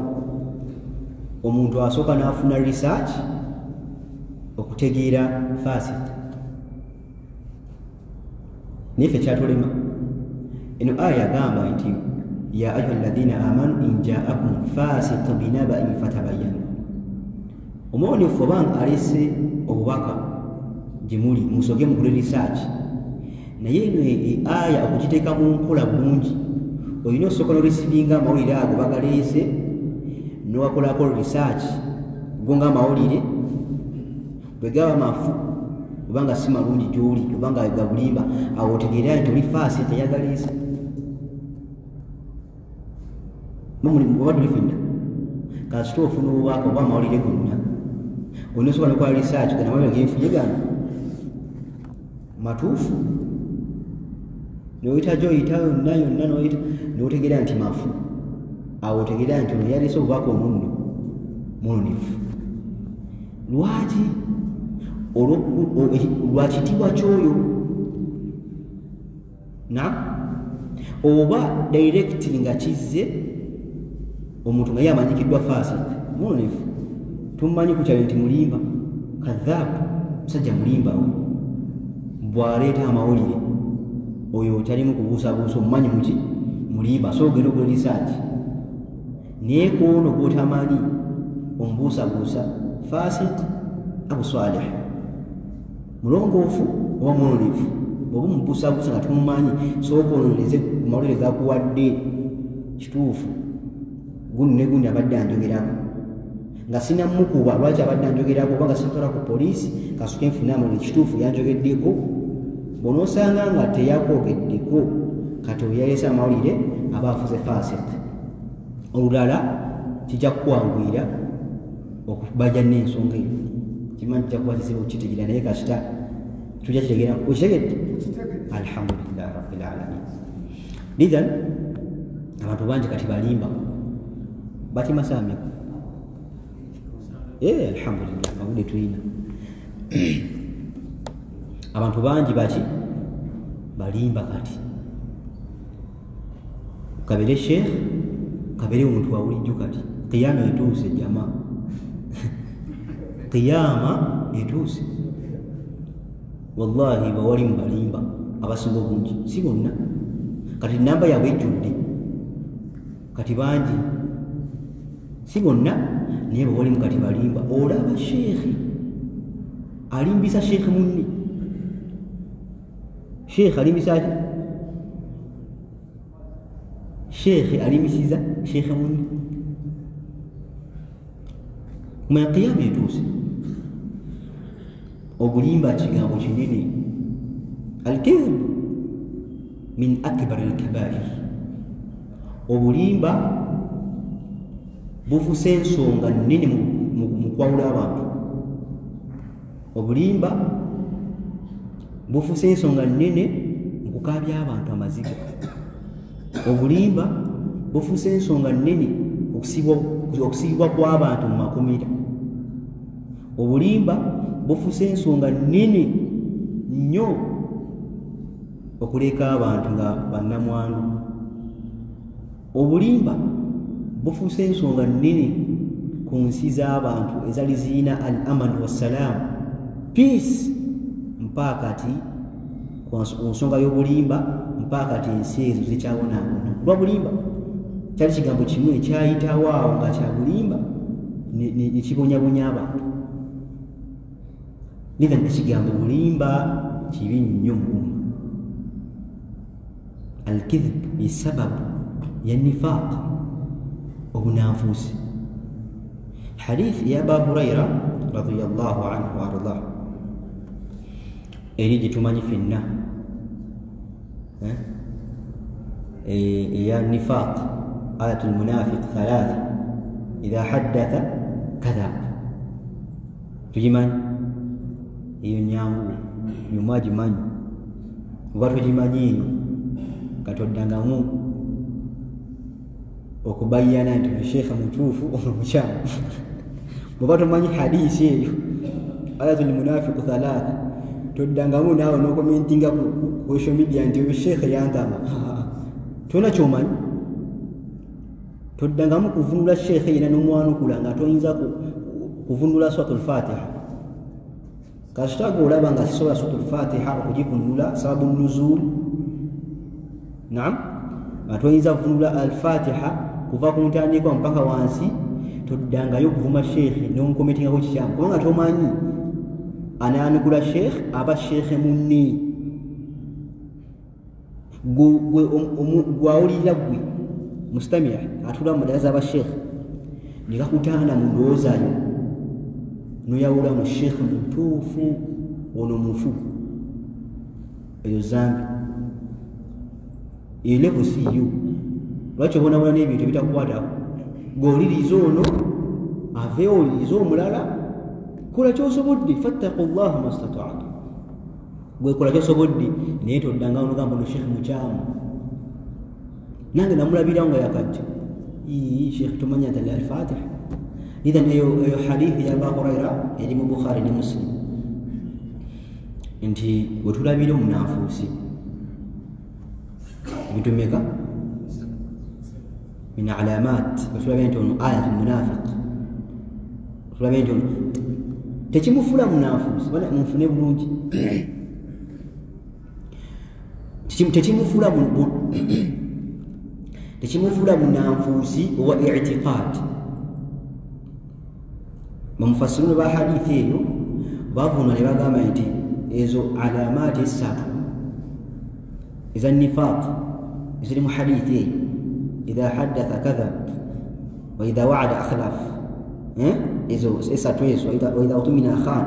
omuntu asooka n'afuna research okutegeera fasiq. Naye ffe kyatulema. Eno aya yagamba nti ya ayuha alladhina amanu in jaakum fasiq binaba'in fatabayyanu, omwononefu obanga aleese obubaka gye muli musooke mukole research. Naye eno aya okugiteeka mu nkola bulungi, olina osooka n'oresivinga amawulire ago bagaleese n'owakolako research go ng'amawulire bwe gaba mafu obanga si malungi gy'oli obanga gabulimba, awo otegeera nti oli faasi teyagaleese. Oba tuli fenna kasita ofuna obubaka oba amawulire gonna onosobola nokola research gana amawulire genfunye gano matuufu, noyita gyoyita yonna yonna noyita notegeera nti mafu, awo otegeera nti ono yaleese obubaka ono nno munonefu. Lwaki? Lwa kitiibwa ky'oyo na oba directly nga kizze omuntu nga ye amanyikiddwa fasik munonefu, tumumanyi ku kyalo nti mulimba, kadhaabu, musajja mulimba we, bw'aleeta amawulire oyo talimu kubuusabuusa, omumanyi muki mulimba, so ogenda okola research. Naye ku ono gw'otamanyi omubuusabuusa fasik abu salih, mulongoofu oba munonefu, bw'oba omubuusabuusa nga tumumanyi, sooka onoonyereze ku mawulire gakuwadde kituufu, guno ne gundi abadde anjogerako nga sinamukuba, lwaki abadde anjogerako, oba nga sinatwala ku poliisi kasooke nfune amawulire kituufu yanjogeddeko. Bw'onoosanga nga teyakwogeddeko, kati oyo yaleese amawulire aba afuze fasik. Olulala kijja kukwanguyira okubajja n'ensonga eyo, kimanyi kijja kuba kizibu okukitegeera, naye kasita tujja kitegeera. Okitegedde? Alhamdulillah rabbil alamin. Lidhan abantu bangi kati balimba batimasaamiko. Alhamdulillah obudde tulina. Abantu bangi baki balimba kati, kabere sheikh kabere omuntu wa bulijjo kati qiyama etuuse jama, qiyama etuuse. Wallahi bawali mubalimba abasinga obungi, si bonna kati namba yaabwe ejjudde kati bangi, si bonna naye bawalimu kati balimba. Olaba sheikhi alimbisa sheikhi munne, sheikhi alimbisa ki? Sheikhi alimbisiza sheikhi munne. Manya qiyama etuuse. Obulimba kigambo kinene, alkidhib min akbar alkabair. Obulimba bufuse ensonga nnene mu kwawula abantu. Obulimba bufuse ensonga nnene mu kukaabya abantu amaziga. Obulimba bufuse ensonga nnene okusibwa kw'abantu mu makomera. Obulimba bufuse ensonga nnene nnyo okuleka abantu nga bannamwandu. Obulimba bufuse ensonga nnene ku nsi z'abantu ezali ziyina al aman wassalaamu, peace, mpaka kati ku nsonga y'obulimba, mpaka kati ensi ezo zikyabonaabona lwa bulimba. Kyali kigambo kimu ekyayitawo awo nga kya bulimba ne kibonyabonya abantu. Nidha ekigambo bulimba kibi nnyo mu umma. Alkidhib ye sababu ya nifaq, obunanfuusi. Hadith ya Aba Huraira radiyallahu anhu wa ardah, eri gye tumanyi ffenna eya nifaq, ayatul munafiq thalatha idha haddatha kadhab, tugimanyi eyo nyangu nyuma agimanyi oba togimanyi eyo katoddangamu okubayana nti sheikha mutuufu ono mukyamu. Bw'oba tomanyi hadisi eyo ayatul munafiqu thalatha, toddangamu naawe n'okomentinga ku social media nti oyo sheikha yantama, tolina kyomanyi. Toddangamu kuvunula sheikha yena n'omwanukula nga toyinza kuvunula suratul fatiha. Kasita olaba nga sisobola suratul fatiha okugivunula sababu nuzul, naam, nga toyinza kuvunula al-fatiha kuva ku ntandikwa mpaka wansi, toddangayo okuvuma sheikhe n'omukomentingako kikyamu, kubanga tomanyi anaanukula sheikh aba sheikhe munne. Gwawulirira gwe mustamia atuula mu madalasa aba sheikh ne kakutaana mu ndowoozayo noyawula mu sheikh mutuufu ono mufu, eyo zambi eyo level si yo. Lwaki obonaabona n'ebintu ebitakukwatako? G'oliriza ono aveewo oliriza omulala. Kola ky'osobodde, fattaku llaha mastata'tu, gwe kola ky'osobodde, naye toddanga nogamba ono sheekh mukyamu, nange namulabirawo nga yakajja. Sheekh tomanya nti Alfatiha. Idhan eyo hadithi ya Aba Huraira eri mu Bukhari ne Muslim, nti wetulabira omunanfuusi ebintu bimeka min alamat, wetulabira nti ono ayatu munafiq, wetulabira nti ono tekimufuula munanfuusi. Munfune bulungi, tekimufuula munanfuusi owa i'tiqad. Bamufasiruna ba hadithi eyo bavuna ne bagamba nti ezo alamaati esatu eza nifaq eziri mu hadithi eyo, idha haddatha kadhab wa idha wa'ada akhlaf, ezo esatu ezo, wa idha utumina khan,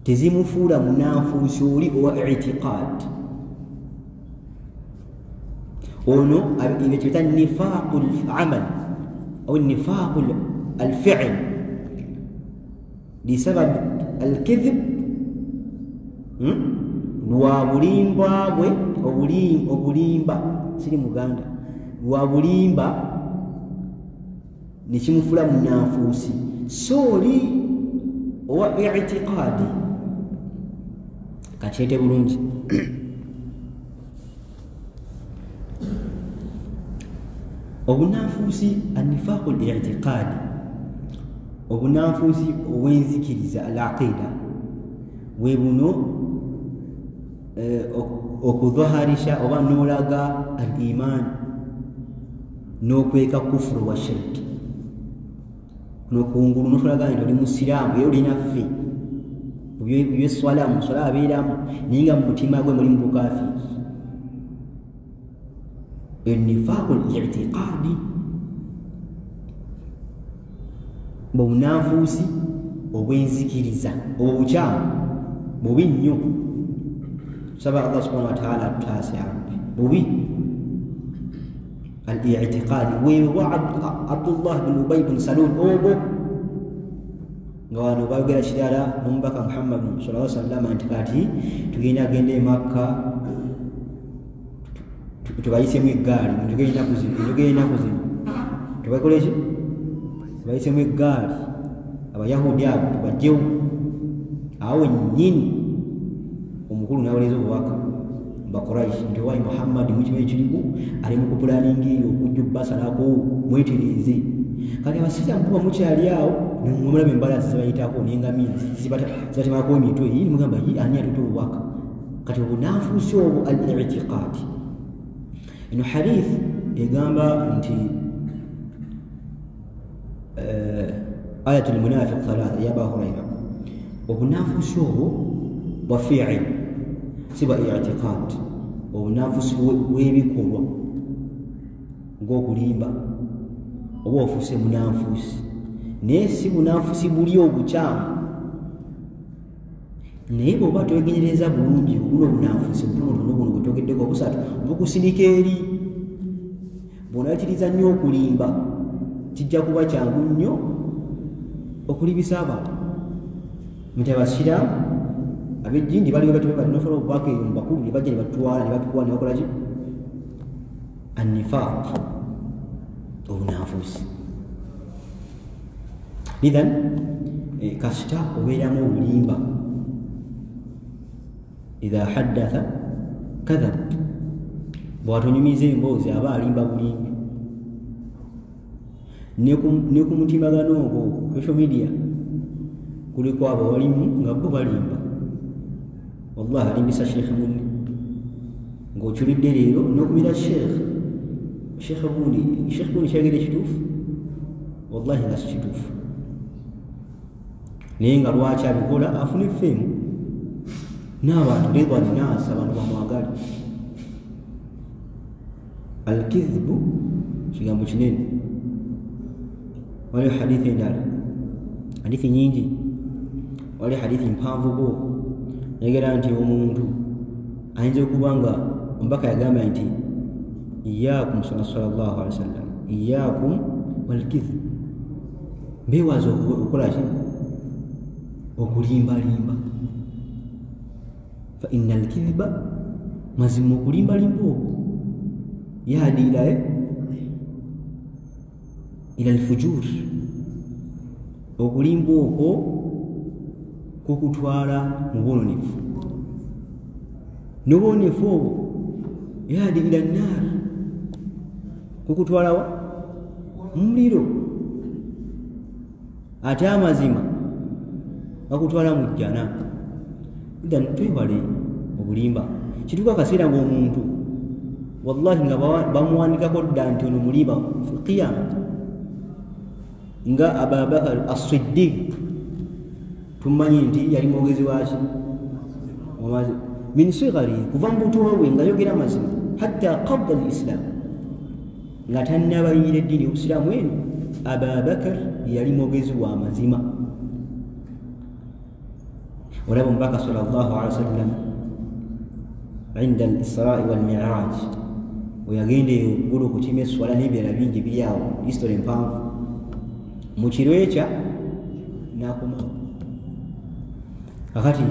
tezimufuula munanfuusi oli owa i'tiqad. Ono ebyo nifaqu al-amal au nifaqu al-fi'l lisabab al-kadhib, lwa bulimba bwe, obulimba siri muganda, lwa bulimba nekimufula munanfuusi sooli owa i'tiqadi. Kakyete bulungi. Obunanfuusi annifaqu al-i'tiqadi, obunanfuusi obw'enzikiriza al-aqida, bwe buno okudhaharisha oba n'olaga al-iman n'okweka kufuru wa shirki, n'okungulu n'otulaga nti oli musiraamu era olinaffe byeswala muswala abeeramu, naye nga mu mutima gwe muli mu bukafiiri. Ennifaqu al-i'tiqadi, obunanfuusi obw'enzikiriza obwo bukyamu bubi nnyo. Tusaba Allah subhanahu wa ta'ala atutaase ya Rabbi. Bubi al-i'tiqadi weebwa Abdullah bin Ubay bin Salul obwo nga wano bayogera kirala n'omubaka Muhammad sallallahu alaihi wasallam nti kati tugenda genda e Makka tubayisemu eggaali, mutugende ennaku zino, mutugende ennaku zino, tubakole ki? Tubayisemu eggaali abayahudi abo tubajjewo. Awo nnyini omukulu n'awoleza obubaka Bakuraish nti owayi Muhammad mukimanyi kiriku ali mu kupulaninga eyo okujja obbasalako mwetereeze. Kati abasiraamu kuba mukyali awo nemulaba embalaasi zibayitako n'engamiya zibatemako emitwe, ye nemugamba ye ani atutte obubaka. Kati obunanfuusi obwo al-i'tiqadi. Eno hadith egamba nti ayatul munafiq thalatha ya Aba Huraira, obunanfuusi obwo bwa fi'il si bwa i'tiqad, obunanfuusi bw'ebikolwa ng'okulimba oba ofuuse munanfuusi, naye si bunanfuusi buli obukyamu. Naye bw'oba twegendereza bulungi obuno obunanfuusi butonotono buno bwe twogeddeko obusatu bukusindika eri. Bw'onaayitiriza nnyo okulimba kijja kuba kyangu nnyo okulibisa abantu. Nti abasiraamu ab'ejjindi baliwo batyo bali n'osobola obubaka eyo mu bakulu ne bajja ne batutwala ne batukuwa ne bakola ki? Annifaq, obunanfuusi. Idhan kasita obeeramu obulimba, idha haddatha kadhab, bw'atonyumiza emboozi aba alimba bulimbi. Ne ku mutimbagano ogwo social media kuliko abo balimu nga bo balimba. Wallahi alimbisa sheekh munne ng'oculidde leero n'okumira sheekh, sheekh gundi, sheekh gundi kyayogedde kituufu, wallahi nga si kituufu, naye nga lwaki abikola afune fame n'abantu ridwa nnaasi, abantu bamwagale. Alkidhibu kigambo kinene. Waliwo hadithi endala, hadithi nyingi, waliwo hadithi mpanvuko yagera nti omuntu ayinza okuba nga omubaka yagamba nti Iyakum sallallahu alaihi wasallam, iyakum walkidhib, mbewaza okukola ki? Okulimbalimba. Fa inna alkidhiba, mazima okulimbalimba okwo yahdi ila alfujur, okulimba okwo kukutwala mu bwononefu, n'obwononefu obwo yahdi ila nnar, kukutwalawa muliro, ate amazima gakutwala mu jjana. Idhan twewale obulimba. Kituuka akaseera ng'omuntu wallahi nga bamuwandikako dda nti ono mulimba fi qiyama, nga Ababakar as-Siddiq tumanyi nti yali mwogezi waki min sighari, kuva mu buto bwe nga yogera amazima, hatta qabla al-islam, nga tannabayira eddiini y'obusiraamu eno, Ababakar yali mwogezi wa mazima. Olaba omubaka sallallahu alaihi wasallam inda al-Israa wal-Miraj, weyagenda eggulu okukima esswala n'ebirala bingi biri awo, history empanvu. Mu kiro ekya n'akomawo. Kakati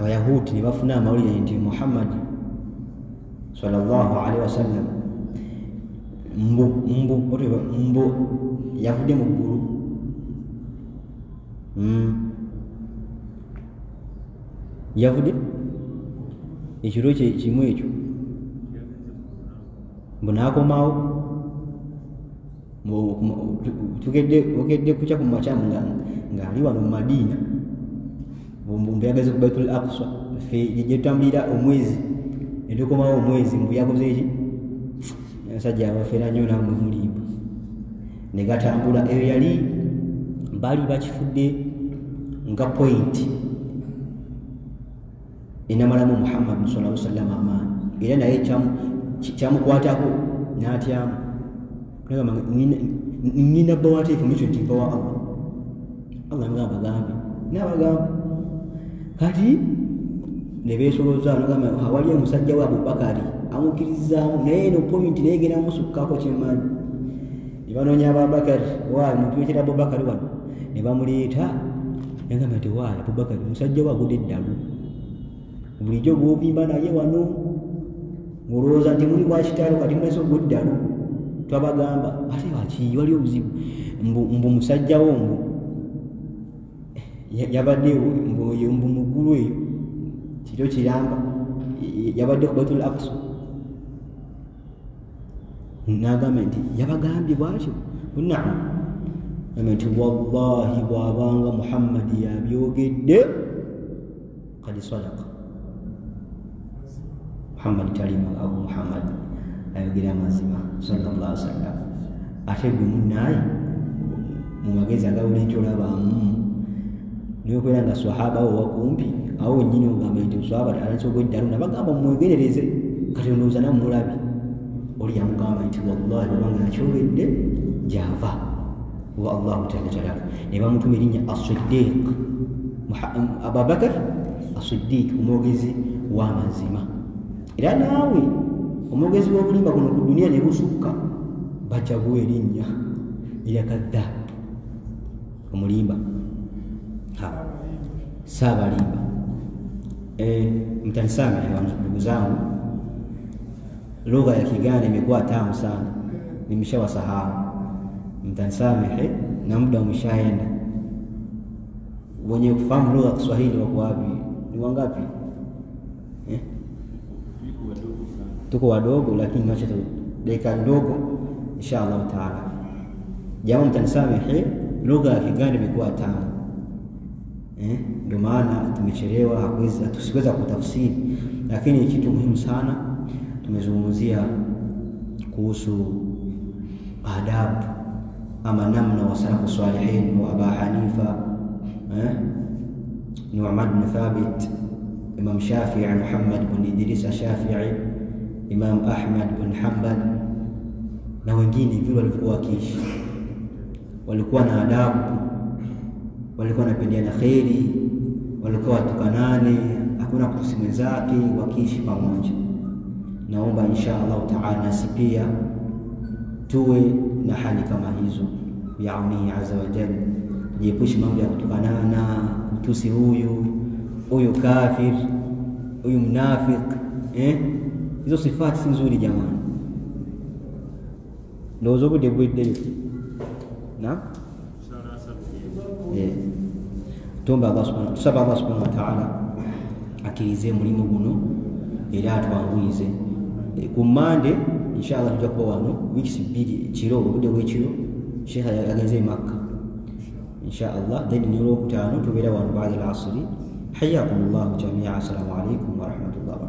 abayahuudi ne bafuna amawulire nti Muhammad sallallahu alaihi wasallam mbu yavudde mu ggulu. Yavudde ekiro kimu ekyo mbu n'akomawo, okedde kukya ku makya ng'ali wano mu Madiina, mbu yageze ku Baitul Aqsa, ffe gye tutambulira omwezi ne tukomawo omwezi, mbu yakoze eki? Abasajja abafera nnyo nammwe mulimba. Ne gatambula. Eyo yali baali bakifudde nga point enamalamu Muhammad sallallahu alaihi wasallam amaanyi, era naye kyamukwatako n'atyamu, nagamba nina bawate information nti nva wa Allah. Allah nga abagambye n'abagamba. Kati ne beesoloza, nagamba wali omusajja wa Abubakari amukkirizaamu, naye eno point naye genda musukkako kyemmanyi. Ne banoonya Abubakari, waayi mutuleetera Abubakari wano, ne bamuleeta. Yagamba nti waayi Abubakari musajja we agudde eddalu, bulijjo gw'ovimba naye wano ng'olowooza nti muli bwa kitalo, kati mulese ogw'eddalu. Twabagamba ate waki wali obuzibu, mbu musajjawo mbu yabadde mbu mu ggulu eyo kiro kiramba yabadde ku Baitul Aqsa. N'agamba nti yabagambye bw'atyo? Naam. Agamba nti wallahi bw'abanga Muhammadi yabyogedde qad sadaqa. Muhammad talima, Abu Muhammad ayogera amazima sallallahu alaihi wasallam. Ate gwe munnaaye mu magezi aga bulijjo olabamu niyokwera nga swahaba wo wakumpi awo wennyini ogamba nti swahaba atandise ogw'eddalu, nabagamba mumwegerereze, kati ndowooza nammulabi. Oli yamugamba nti wallahi bw'abanga yakyogedde gy'ava wa Allahu jalla jalaaluhu. Ne bamutuma erinnya As-Siddiq, Abubakar As-Siddiq, omwogezi w'amazima. Era naawe omwogezi w'obulimba guno ku duniya ne busukka, bajja kuwa erinnya erya kadhaab, omulimba, saabalimba. Mtanisamehe ndugu zangu, lugha ya Kiganda imekuwa tamu sana, nimeshawasahau. Mtanisamehe na muda umeshaenda. Wenye kufahamu lugha ya Kiswahili wako wapi? Ni wangapi? Tuko wadogo, lakini wacha dakika ndogo insha Allah taala. Jamaa, mtanisamehe, lugha ya Kiganda imekuwa tamu, ndio maana tumechelewa, hatusiweza kutafsiri. Lakini kitu muhimu sana tumezungumzia kuhusu adabu ama namna wa salafu salihin wa Aba Hanifa, Nu'man bin Thabit, Imam Shafi'i, Muhammad bin Idris Shafi'i, Imam Ahmad bin Hanbal na wengine, vile walivyokuwa wakiishi, walikuwa na adabu, walikuwa wanapendeana kheri, walikuwa watukanane, hakuna kutusi mwenzake, wakiishi pamoja. Naomba insha Allahu taala nasi pia tuwe na hali kama hizo, biaunihi azza wa jalla. Tujiepushe mambo ya kutukanana, kutusi huyu huyu kafir, huyu mnafik, hizo sifati si nzuri jamani. Ndowooza obudde buweddeyo. Na tuombe Allah subhanahu, tusaba Allah subhanahu wa ta'ala akkirize mulimu guno era atwanguyize. Ku Mande inshallah tujja kuba wano weeks 2 kiro, obudde bw'ekiro Sheikh agenze e Makka inshallah. Then ne olwokutaano tubeera wano baada al-asri. Hayyakumullahu jamia. Assalamu alaikum warahmatullahi wabarakatuh.